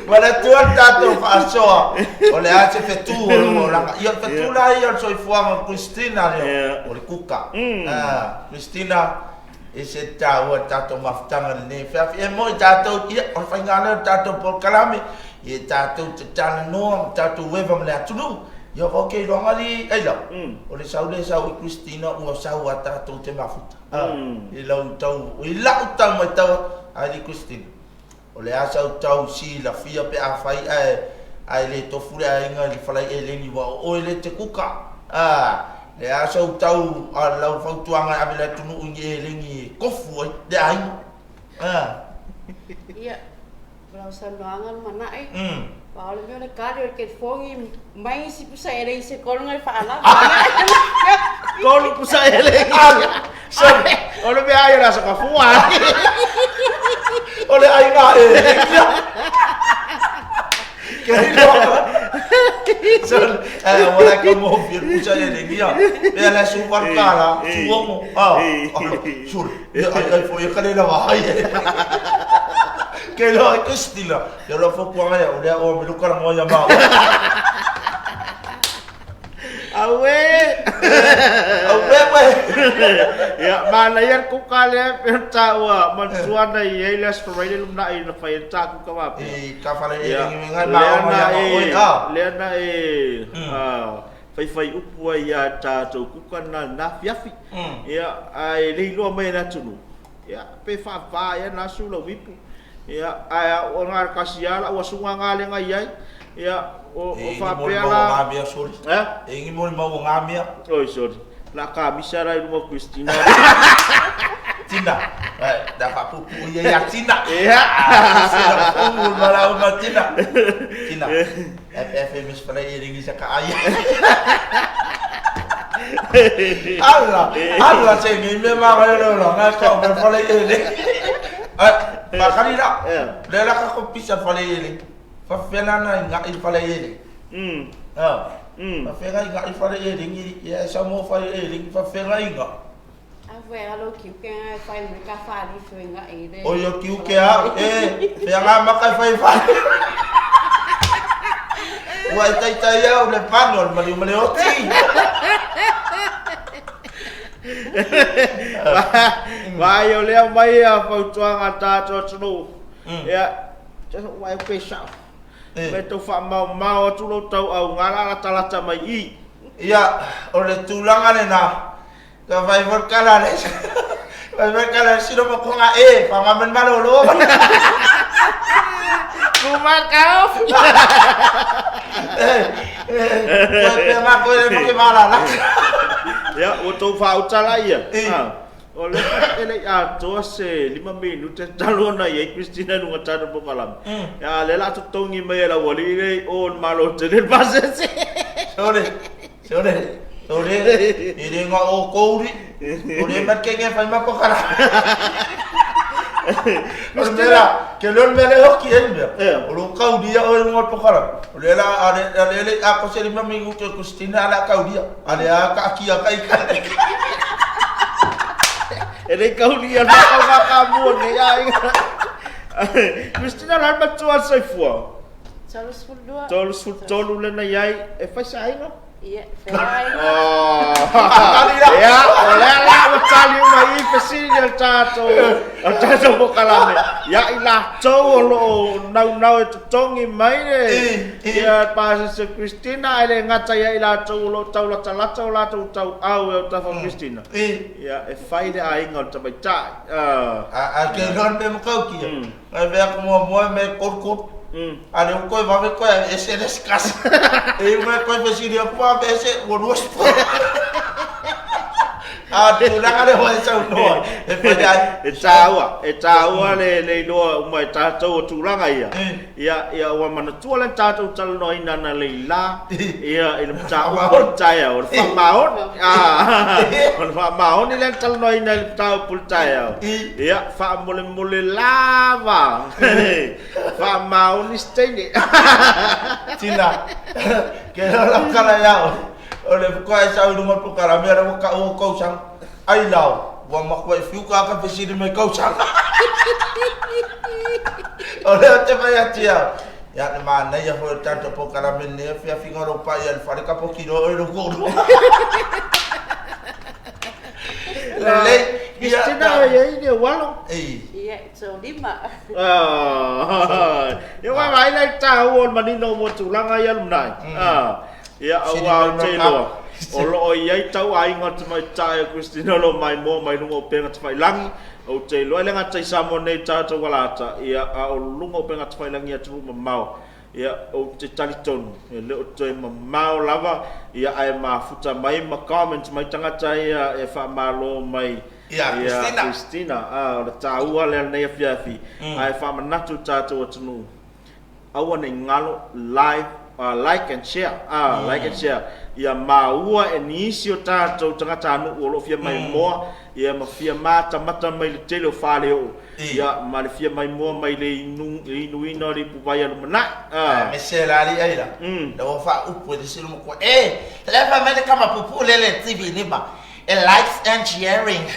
Manatua le tatou faasoa, o le a se fetu o le olaga. Ia, o le fetu la ia o le soifuaga o Christina lea, o le kuka. Christina, e se taua le tatou mafutaga lenei afiafi. E moni tatou, ia, o le faiga lea o le tatou polokalame, ia tatou te talanoa ma tatou eva ma le atunuu. Ia, ok, iloaga li, ai lau, o le sau lea sau i Christina ua sau a tatou te mafuta. I lau tau, i lau tau matau ai li Christina. O le a sau tau silafia pe afai ae ae le tofu le aiga i le falai eleni ua o oe le te kuka. A, le a sau tau a lau fautuaga e ave le atunuu i ni eleni e tofu ai le aiga. A. Ia, o lau saunoaga lumanai, pau o le mea o le kali o le kelifogi mai isi pusa elegi se tolu na faalava. Tolu pusa elegi. Sorry. O le mea ai o le aso kafua. O le aiga elegi. Ke loa. Sorry. Eh, wala ka mo fie pusa elegi ia. Pe la su var kala, su omo. Ah. Sur. Ia ai ai fo ia kale la wa ai. Ke loa ke stila. Ke loa fo kuanga ia o lea o me luka la mo ia ma. Auē! Auē uē! Ia, manaia le kuka lea e pei ona taua, manatua na i ai le Aso Faraile lumanai na fai ai le ta kuka faapea. I ka fale e lengi me ngai ma o ia ma oi a. Lea na e faifai upu ai ia tatou kuka na na afiafi. Ia, ae le iloa mai e le atunuu, ia, pe faava ea na asu lau ipu. Ia, ae a o na kasi lava lau asuga galega i ai. Ia, o, o faapea la. E ngi moli mau ngā mea, sorry. E ngi moli mau ngā mea. Oi, sorry. La kamisa la i lunga o Christina. Tina. Eh, da faapuupuu ia ia Tina. Ia. Sina fogu ma lau ma Tina. Tina. FF mis fale i ringi sa ka ai. Alla, alla se ngi me ma ga le lo nga ka o fale i ringi. Eh, ma kali la. Le la ka ko pisa fale i ringi. Fa fela na nga i fale i ringi. Ah. Fa fela nga i fale i ringi, ya sa mo fale i ringi fa fela inga. A fue a lo kiu ke ngai fai me ka fali fue nga e le. O yo kiu ke a e fea nga maka fai fai. Ua e taitai au le pano o le maliu ma le oti. Vai o lea mai a fautuaga a tatou atunuu. Ia, ua e pe sao. Pe tau faamaomao atu lou tauauga la latalata mai i. Ia, o le tulaga lena, ka fai foi kala le fai foi kala le sino ma konga e fa ma malolo. Kuma kau. Eh, eh, pe ma ko le mo ke malala. Ia, ua tou faauta la ia. O le e le atoa se 5 minute talu ona i ai Christina i luga tatou polokalame. Ia, a lea la totogi mai e lau alii le i o le Malo tele le pasese. Sole, sole, sole, i le nga o kouri, o le mat ke nge fai ma pokara. O le mea, ke leo le mea le hoki e le mea. O lo kauria o e lunga pokara. O le la, a le, a le le a ko se lima mingu ke Christina ala kauria. A le a ka kia ka ika. E le kauria na kau ngā ka mua nei a inga. Christina la matua soifua. 32. 33 lena i ai, e fai sa aiga? Ia, fai. Oh. Ia, o lea la ua tali uma i fesili a le tatou, a le tatou polokalame. Ia i latou o lo o naunau e totogi mai le ia pasese Christina, ae le gata ia i latou o lo o taulatalata o latou tauau e o tafa Christina. Ia, e fai le aiga o le tamaitai. A ke loa le mea makau kia. Ngai mea ko muamua me korokoro. A le koe vave koe a ese le skasi. E mai koe fesili aku ma ese ua lua sport. A tulaga le hoa e saunoa. E fai ai. E tāua, e tāua le, le iloa uma e tātou o tulaga ia. Ia, ia ua manatua le tātou talanoaina ana leila, ia i le mataupu o le taeao, o le faamaoni. Ah, o le faamaoni lea na talanoaina i le mataupu o le taeao. Ia, faamolemole lava. Faamaoni se teine. Tina, ke loa lau kala ia oe, o le koe e sau i luga o le polokalame lea ua kau o kausaga. Ai lao, ua makuai fiuka a ka fesili mai kausaga. O lea ou te fai atu ia oe, ia le manaia foi o le tatou polokalame lenei afiafiga o lou paia i le fale ka poki loa oe lou toalua. Lelei. Ia, Christina, e i ai ni ou alo? Ia, so lima. Ia ua vaai la i le taua o le manino mo tulaga ia lumanai. Ia, aua ou te iloa, o lo o i ai tau aiga o le tamaitai o Christina o lo o maimoa mai luga o upega tafailangi. Ou te iloa e le gata i Samoa nei i tatou alata, ia, a o luga o upega tafailangi i atunuu mamao. Ia, ou te talitonu, e le o toe mamao lava, ia, ae mafuta mai ma comment mai tagata ia e faamalo mai. Ia, Christina. Christina, o le tāua lea lenei afiafi, ae faamanatu i le tatou atunuu, aua ne i galo, live, like and share, like and share, ia maua e nisi o tatou tagatanuu o lo o fia maimoa, ia ma fia matamata mai le tele o faleoo, ia ma le fia maimoa mai le inuina o le ipuvai a lumanai. Aemaise la alii ai la, la ua faaupu e le isi matua, e, le fai mai le tama puupuu lea le TV lima, e likes and sharing.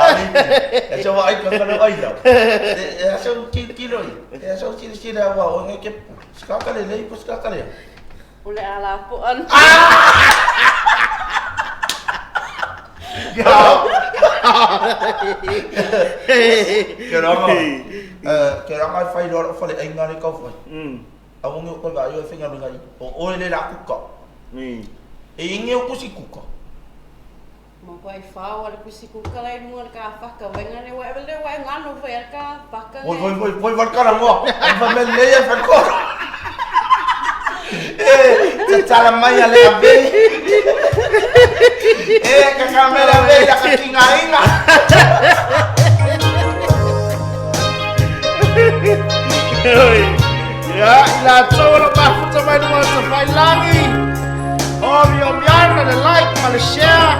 E so ai ka kalo ai la. E so ki kilo i. E so sila sila wa o nge ke skaka le lei po skaka le. O le ala po an. Ke ranga. Ke ranga e whai roa o whale ai ngā re kau whai. A wongi o koe vai o e whenga runga i. O oe le la kuka. E inge o kusi kuka. Ma koe whao a le kusi kuka lai lunga le ka whaka. Wai ngane wai le wai ngano whai a ka whaka. Wai wai wai wai wai kara ngoa. Ai whai me le e whai koro. E, te tala mai a le abe. E, ka kamera abe la ka kinga inga. Ia, i latou o lo mafuta mai luga o le tafailangi. Omiomiana le like ma le share.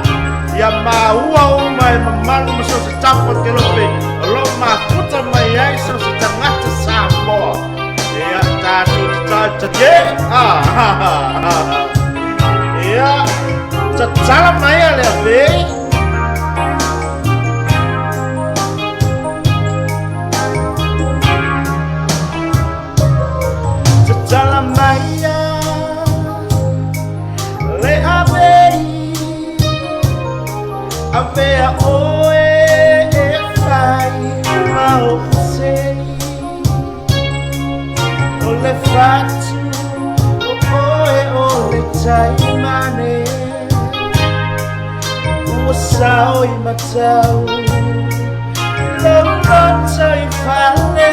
Ia maua uma e mamalu ma so o se tafa o kelope o lo o mafuta mai ai so o se tagata Samoa. Ia, tatou tatalo tatie. Ia, tatala mai a le ave. Tatala mai a le ave avea oe e fai ma o sei o le fatu o oe o le taimane ua sao i matau lou loto i fale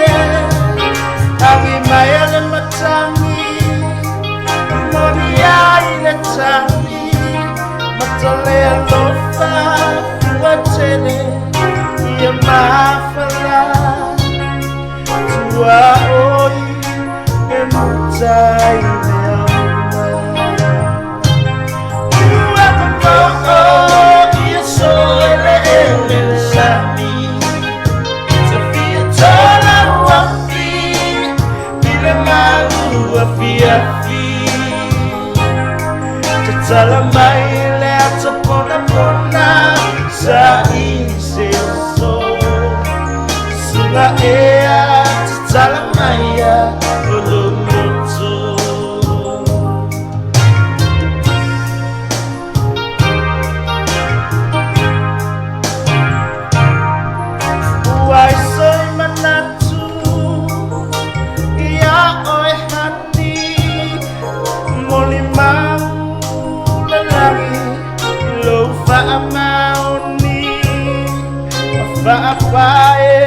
agi mai a le matangi moni ai le tangi matale alofa fua tele ia mafala tua oi e mutai le auma ua mo ia so ele ele le sami Sofia tola wapi i le malu afiafi tatala mai le ato pona pona sa i se oso suga ea tatala mai a loloto. Ua iso i manatu ia oe hani moli mau le lagi lou faamaoni ma faapae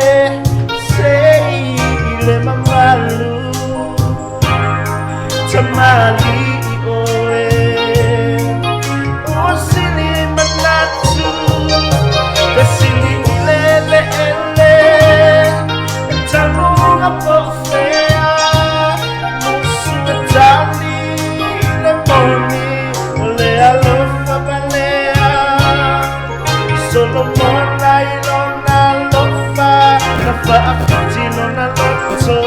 sei i le mamalu tamali i oe ua sili manatu fesili i le eleele e taluga po o fea musu e tali le moni o le alofa valea Solomona i lona alofa na faafiti lona loto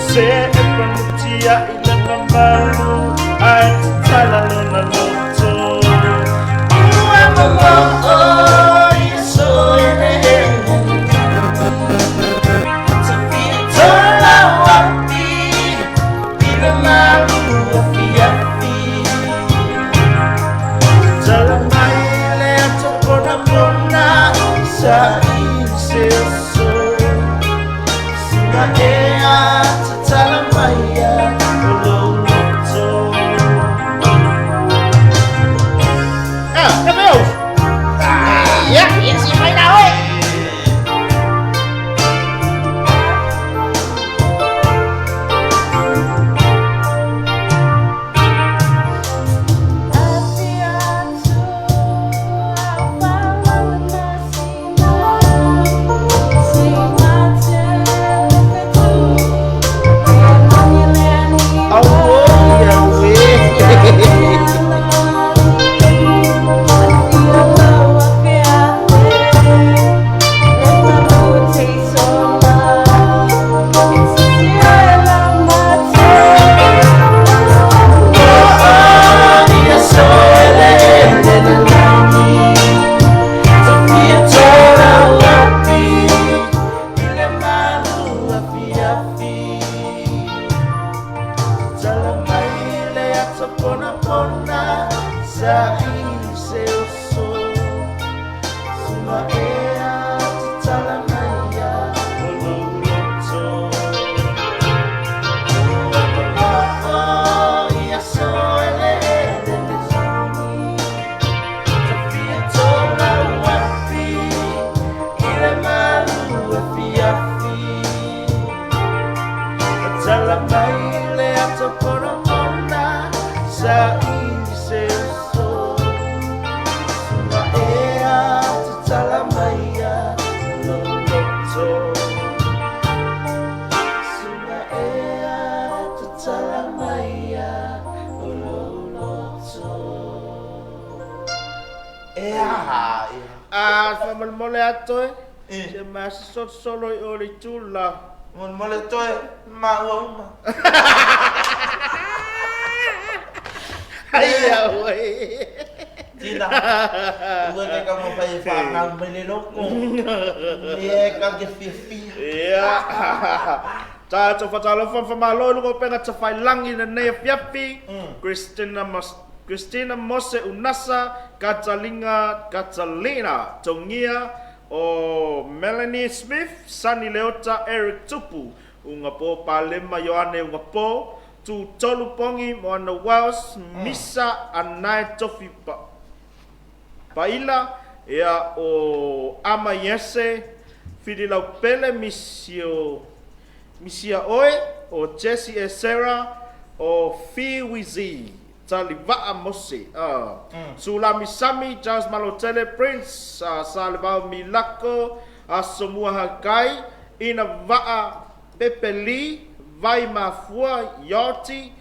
se e panutia i le mamalu ae tatala lona loto ua momoo ia so ele ele Sofia tola wapi i le malu afiafi tatala mai le ato pona pona sa i se oso suga ea tatala mai a o lou loto. Ah, e meu! Ia, ia si mai na oe! Afi atu A faamolemole a toe. E. Se ma se solosolo i o le itu le la. Molemole toe maua uma. Ai au ai. Tina, ua ke ka mawhai e whanau mai le loko. Lea e ka ke fiafia. Ia. Tātou whatalofa whamalo i luga o penga tawhailangi na nei afiafi. Christina Mos Christina Mose Unasa, Catalina, Catalina Tongia, o Melanie Smith, Sunny Leota, Eric Tupu, Unga Po Palema Ioane Unga Po, Tu Tolu Pongi, Moana Wells, Misa Anae Tofi Pa, Paila, ia o Ama Iese, Fililau Pele, Misio, Misia Oe, o Jesse Esera, o Fiwizi, Taliva'a Mose, Sulami Sami, Charles Malotele, Prince, Salevao Milako, Asomua Hakai, Ina Va'a Pepe Lee, Vai Mafua, Yoti,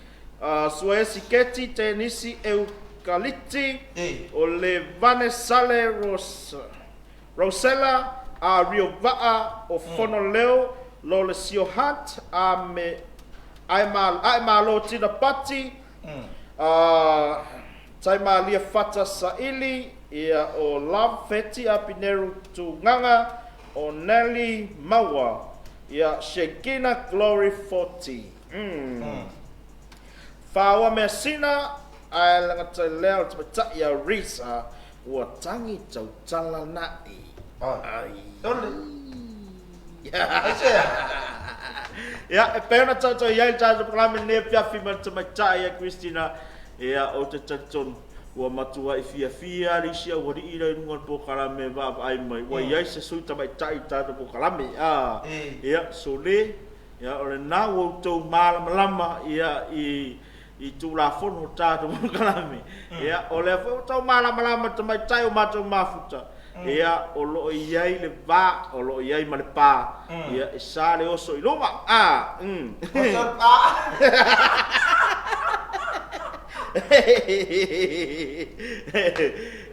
Suesi Keti, Tenisi Eukaliti, E. o Le Vane Sale Ros, Rosella, a Rio Va'a, o Fono Leo, Lole Sio Hunt, a me ai ma ai malo tina pati, Taimalia Fata Saili, ia o Love Feti a Pineru Tunganga, o Nelly Maua, ia Shekina Glory 40. Whaoa mea sina, ai langa tai leo te matai ia Risa, ua tangi tau tala na'i. Ai. Ai. Tole. Ai se. Ia, e pēna tātou i ai tātou pakalame ne fiafi ma te matai ia Christina. Ia, o te talitonu. Ua matua i fiafia le isi au alii la i luga o le polokalame vaavaai mai. Ua iai se sui tamaitai i tatou polokalame. A, E. ia, sole, ia, o lenā ua outou malamalama, ia, i, i tulafono o tatou polokalame. Ia, o lea foi ua tau malamalama tamaitai o matou mafuta. Ia, o loo iai le va, o loo iai ma le pa. Ia, e sa le oso i luma. A, Oso pa.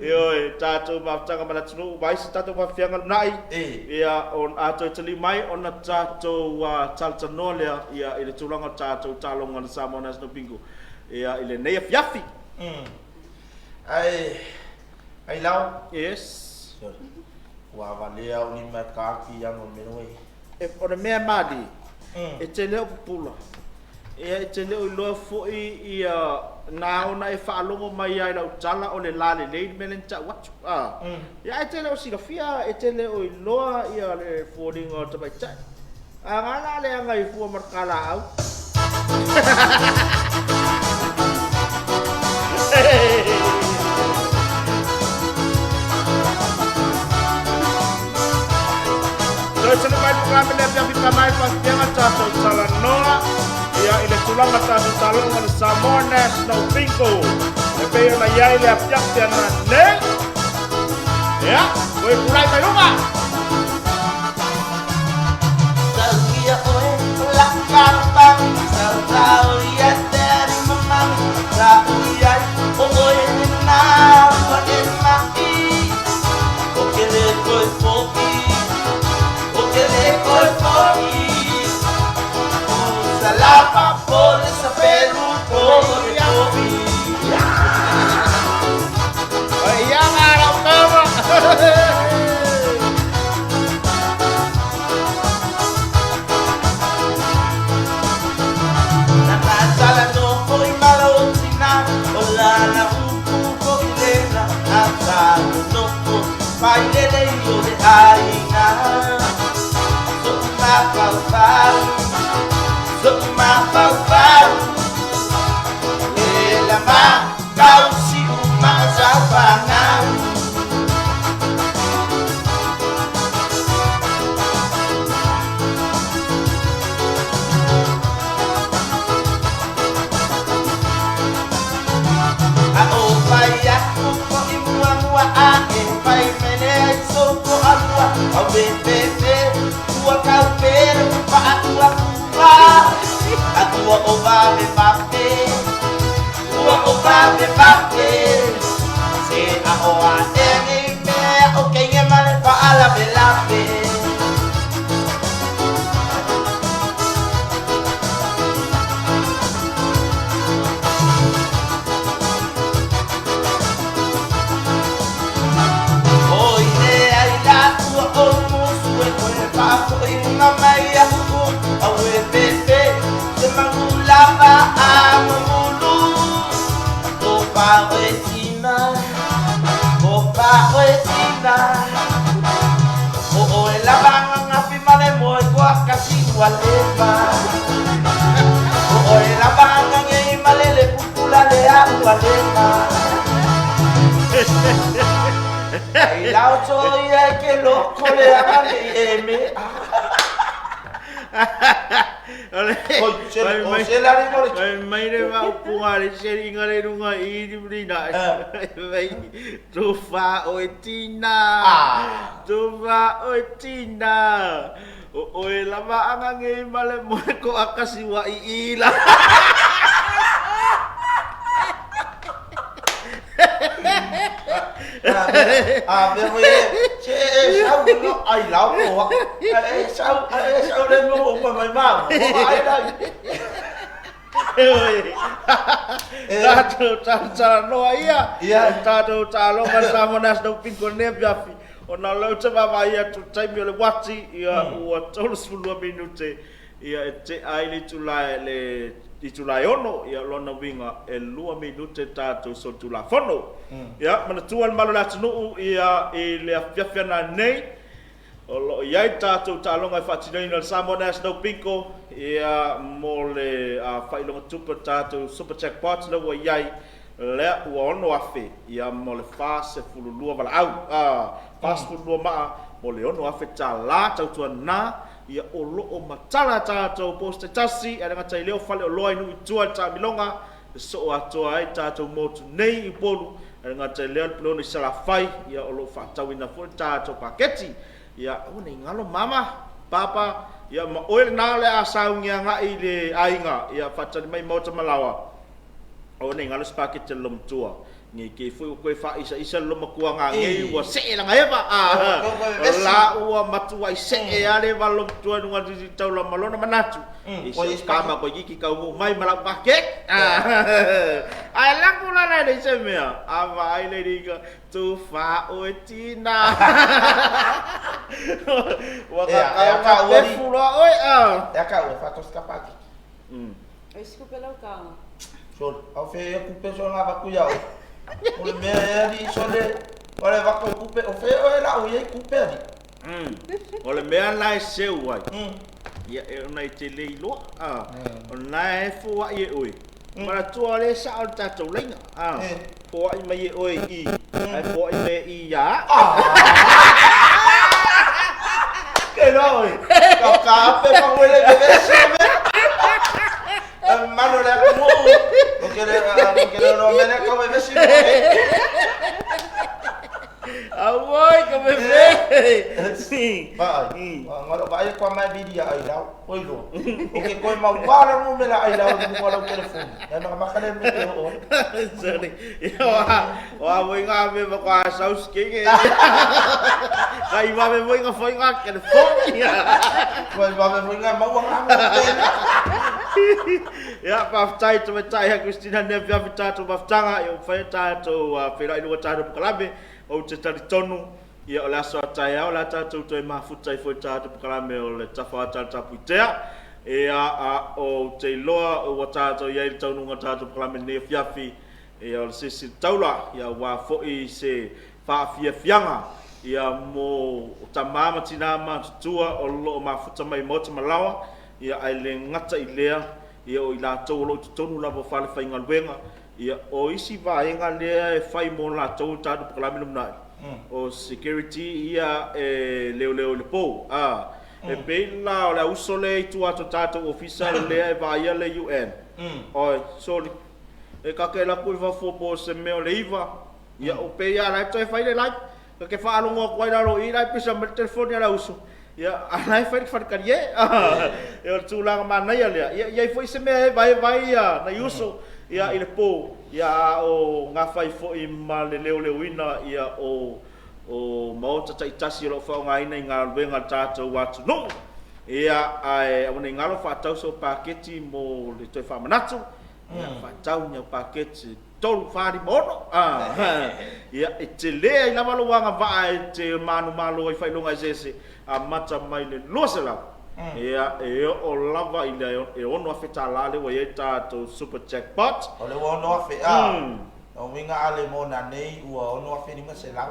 Ioe, tātou mafutaga ma le atunuu, ma isi tātou mafiaga luna'i. E. Ia, on a toe tali mai ona tātou talatanoa lea, ia, i le tulaga o tātou taloga le Samoa National Bingo. Ia, i lenei afiafi. Ai, ai lau. Yes. Sorry. Ua valea o ni mai kāki ano mero e. E, o le mea mali, e te leo pupula. Ia, e te leo iloa fo'i ia nā ona e faalogo mai ai lau tala o le la lelei le mea lea na ta'u atu. A. Ia, e te leo silafia, e te leo iloa ia le foliga o le tamaitai. A ngā la le anga i fua ma le kalaau. Toe tali mai le polokalame lea fiafi pa mai faafiaga tatou talanoa ia i le tulaga tatou taloga le Samoa National Bingo. E pei ona iai le afiafi ananei. Ia, koe pulai mai luma. Tauia oe, la karapang, sau tau ia te ari mamang, sa ui ai, o oe nā, ua e mai. O ke le koe fo'i, o ke le koe fo'i. O salapa pole sa pelu tore fo'i. Ai ia ngā rau kama. Na kasala no koi malo tina, o lana upu ko ilena, a salo no ko pai lele i o le aina. So ma pau pau, so ma pau pau, le la ma kau si u ma sa pa ngau. A o pai aku ko i mua mua a e pai mele ai so ko alua au be be be ua kau pere pa atua pa atua o va me va pe ua o va me va pe se a o a e ni me o ke ua leva. O oe lava agagei ma lele pupula le a ua leva. Ai lao to ia e ke loko le agagei e me. Oi, se o se la le mo le. Mai le va upunga le se inga le lunga i ni mlina. Mai tufa o e tina. Tufa o e tina. O oe lava agagei ma le moe ko akasi wa i ila. A mea foi e, se e sau no ai lau ko e sau e sau le mo o mai ma o ai la. Tatou talanoa ia, tatou taaloga Samoa National Bingo nei afiafi, ona o lea ou te vaavaai atu i le taimi o le uati, ia ua 32 minute ia e tea ai le itula le itula e 6, ia o lona uiga e 2 minute tatou solitulafono. Ia manatua le mamalu o le atunuu ia i le afiafi ananei, O lo o i ai tatou taaloga e faatinoina i le Samoa National Bingo ia mo le faailoga tupe o le tatou Super Jackpot lea ua i ai lea ua 6,000 ia mo le 42 valaau, 42 maa mo le 6,000 tala tautuana ia o lo o matala tatou posi taitasi ae le gata i lea o faleoloa i nuu i tua i le taamiloga e soo atoa ai tatou motu nei i Upolu, ae le gata i lea o le Puleono i Salafai, ia o lo o faatauina foi le tatou paketi. Ia aua ne i galo mama, papa, ia ma oe lena o le a sauni agai i le aiga, ia faatali mai maota ma laoa, aua ne i galo se paketi a le lomatua. Nei te i foi ua toe faaisaisa le lomatua gagei ua see lana eva, o la ua matuai see lava le eva a le lomatua i luga o le taula ma lona manatu, i se kama koe kiki taunuu mai ma lau paketi. Ae laku la la e leai se mea, a vaai le alii tufa oe tina. Ua kakau ka pefu loa oe. E a kau e whatosi ka paketi. Ai se kupe lau kaga. Sole, au fe e kupe so nga vaku ia oe. O le mea e ali sole, o le vaku e kupe, o fe oe la o iai kupe ali. O le mea la e seu ai. Ia e ona i te le iloa. O na e foai e oe. Manatua o lea e sao le tatou laina. Foai mai e oe i i, ae foai mai e i ia au. Ke loa oe, ka ka ape ma oe le vevesi o mea. Mano le atunuu, o ke le, o ke le no mea ka vevesi mo e. Auoi, ka veve. Vaai, ngaro vaai kwa mai vidi ai lau. Oi loa. O ke koe mau wala mo me la ai lau i luga o lau telefoni. Nai makamaka le me te oo. Sorry. Ia wa, wa moi ngā me ma kwa saus ke ke. Ka i wa me moi ngā whai ngā telefoni. Koe wa me moi ngā maua ngā mea tēnā. Ia, whawhetai te matai ha Christina nea whiawhi tātou mawhitanga, ia whai tātou whera i luga tātou pukalame, o te tari tonu. Ia, o le aso a taeao le a tatou toe mafuta ai foi tatou pokalame o le tafa ata le tapuitea. Ia, a ou te iloa ua tatou i ai le taunuuga o tatou pokalame lenei afiafi, ia, o le sisi le taula, ia, aua foi se faafiafiaga, ia, mo tama ma tinā matutua o lo o mafuta mai i maota ma laoa, ia, ae le gata i lea, ia, o i latou o lo o i totonu lava o fale faigaluega, Ia, o isi vaega lea e fai mo latou i tatou pokalame lumanai, o security ia e leoleo i le po. A, e pei la o le auso lea i tua atu o tatou ofisa lea e vaaia le UN. Oi, sorry. E kake laku i fafo po o se mea o le 9, ia o pei a la e toe fai le live. Kake faalogo atu ai lalo i i la e pisa mai le telefoni a le auso. Ia, a la e fai le faletalie. Ia, o le tulaga manaia lea. Ia, i ai foi se mea e vaevae ia nai uso ia i le po, ia a o gafa ai foi ma le leoleoina ia o o maota taitasi o lo o faaaogaina i galuega a le tatou atunuu. Ia, ae aua ne i galo faatau sou paketi mo le toe faamanatu. Ia, faatau ni au paketi 3, 4, 5, 6. Ia, e tele ai lava lou agavaa e te manumalo ai faailoga eseese, amata mai le 200, ia, e oo lava i le e $6,000 tala lea ua i ai tatou super jackpot. O le ua $6,000, a, o uiga a le mona nei ua $6,500.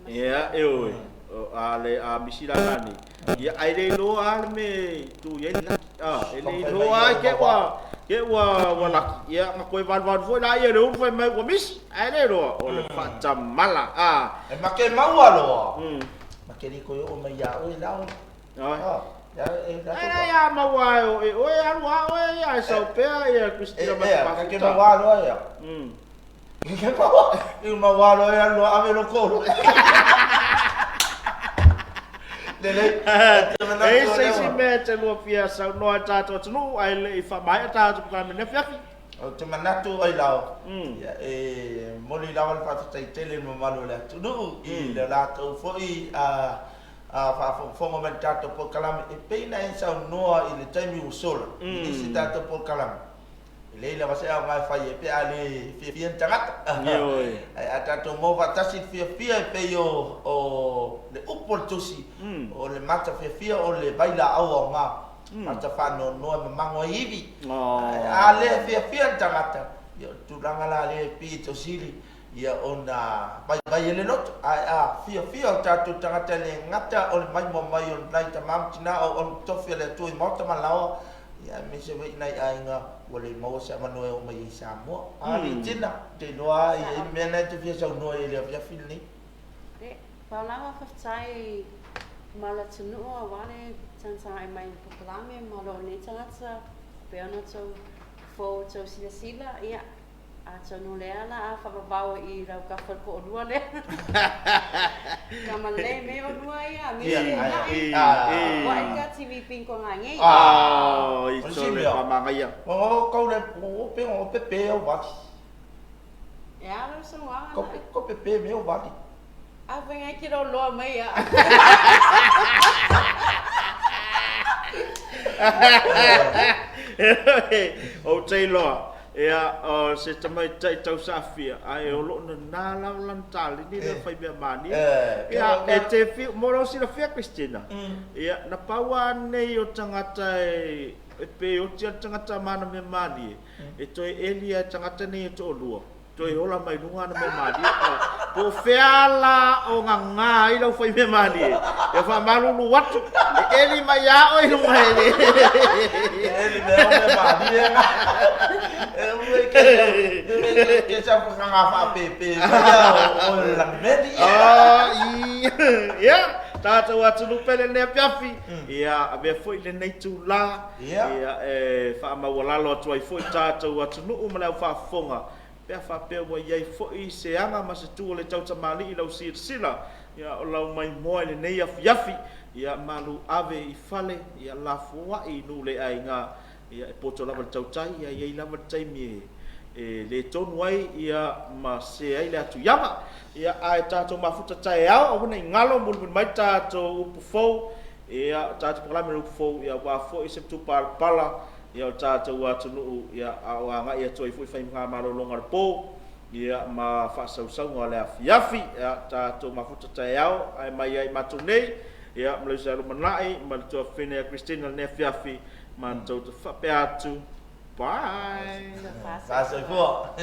Ia, e oi. A le a misi la lani. Ia ai le iloa a le mea e tu i ai le laki. A, e le iloa ai ke ua ke ua ua laki. Ia na koe valuvalu foi la ia le ulu fai mai ua misi. Ae le iloa o le faatamala. A. E make maua loa. Make le koe oo mai ia oe la oe. Ai. Ai la ia maua ai o e oe alu a oe ia e sau pea ia Christina ma te mafuta. Ke maua loa ia. Ke maua. Ke maua loa ia loa ave lo kolo. Lelei. E se isi mea e te lua fia saunoa i tatou atunuu ae le i faamaea tatou polokalame i le afiafi. Ou te manatu ai lao, ia, e momoli lava le faafetai tele i le mamalu o le atunuu i le latou foi faafogafoga mai i le tatou polokalame e pei ona e saunoa i le taimi ua sola i nisi tatou polokalame. E leai lava se aoga e fai ai pe a le fiafia ni tagata. Ae a tatou maua faatasi le fiafia e pei o le upu a le Tusi, o le matafiafia o le vailaau aoga, mata faanoanoa e mamago ai ivi. Ae a le fiafia le tagata, ia o le tulaga la lea e pito sili ia ona vaivai ai le loto. Ae a fiafia o tatou tagata e le gata o le maimoa mai o nai tama ma tina o auauna tofi a le Atua i maota ma laoa, ia aemaise foi nai aiga ua le maua se avanoa e oo mai ai i Samoa. A alii tina, ou te iloa lava e i ai le mea lena e te fia saunoa ai i le afiafi lenei. E, pau lava faafetai ma le atunuu aua le tagatagai mai i le polokalame ma lou nei tagata pei ona outou fou outou silasila, ia, Atonu o lea la a faavavao i lau kafa le toalua lea. Ka malele me olua ia, me se na'i. Ua e ka TV pin ko nga ngei. Ah, i to le pamanga ia. O kau le o pe o pe pe o vali. E a lo so nga. Ko ko pe pe me o vali. A venga ki ro loa mai ia. Ou te iloa, ia, o se tamaitai tausaafia, ae o lo o nanā lava lana taleni lea fai mea mania. Ia, e te fiu, mo lou silafia Christina, ia, na pau lava nei o tagata e, e pei oti lava le tagata ma ana mea malie, e toe eli lava e tagata nei e toalua. Toe ola mai luga ana mea malie. Po o fea la o gagā ai lau fai mea malie. E faamalulu atu, e eli mai iā oe i luga e le. E eli mai au mea malie nga. E ue ke ke sa whakanga whaapepe mai a o le langimeli. Ah, i, ia, tātou atunuu pele lenei afiafi. Ia, avea foi lenei tūlā. Ia, e faamaualalo atu ai foi tātou atunuu ma le au faafofoga, pe a faapea ua i ai foi se aga ma se tu o le tautamalii i lau silasila, ia, o lau maimoa i lenei afiafi, ia, malu ave i fale, ia, lafoai i nuu le aiga, ia, e poto lava le tautai, ia, i ai lava le taimi e, e le tonu ai, ia, ma se ai le atuiama. Ia, ae tatou mafuta taeao, aua ne i galo, mulimuli mai tatou upu fou, Ia, o tatou polokalame o le upu fou, ia, aua foi se matupalapala, ia, o tatou atunuu, ia, a o agai atu ai foi faigamalologa o le po, ia, ma faasausauga o le afiafi. Ia, tatou mafuta taeao, ae mai ai matou nei, ia, ma le uso ia Lumanai, ma le tuafafine ia Christina i lenei afiafi, matou te faapea atu, bye! Soifua.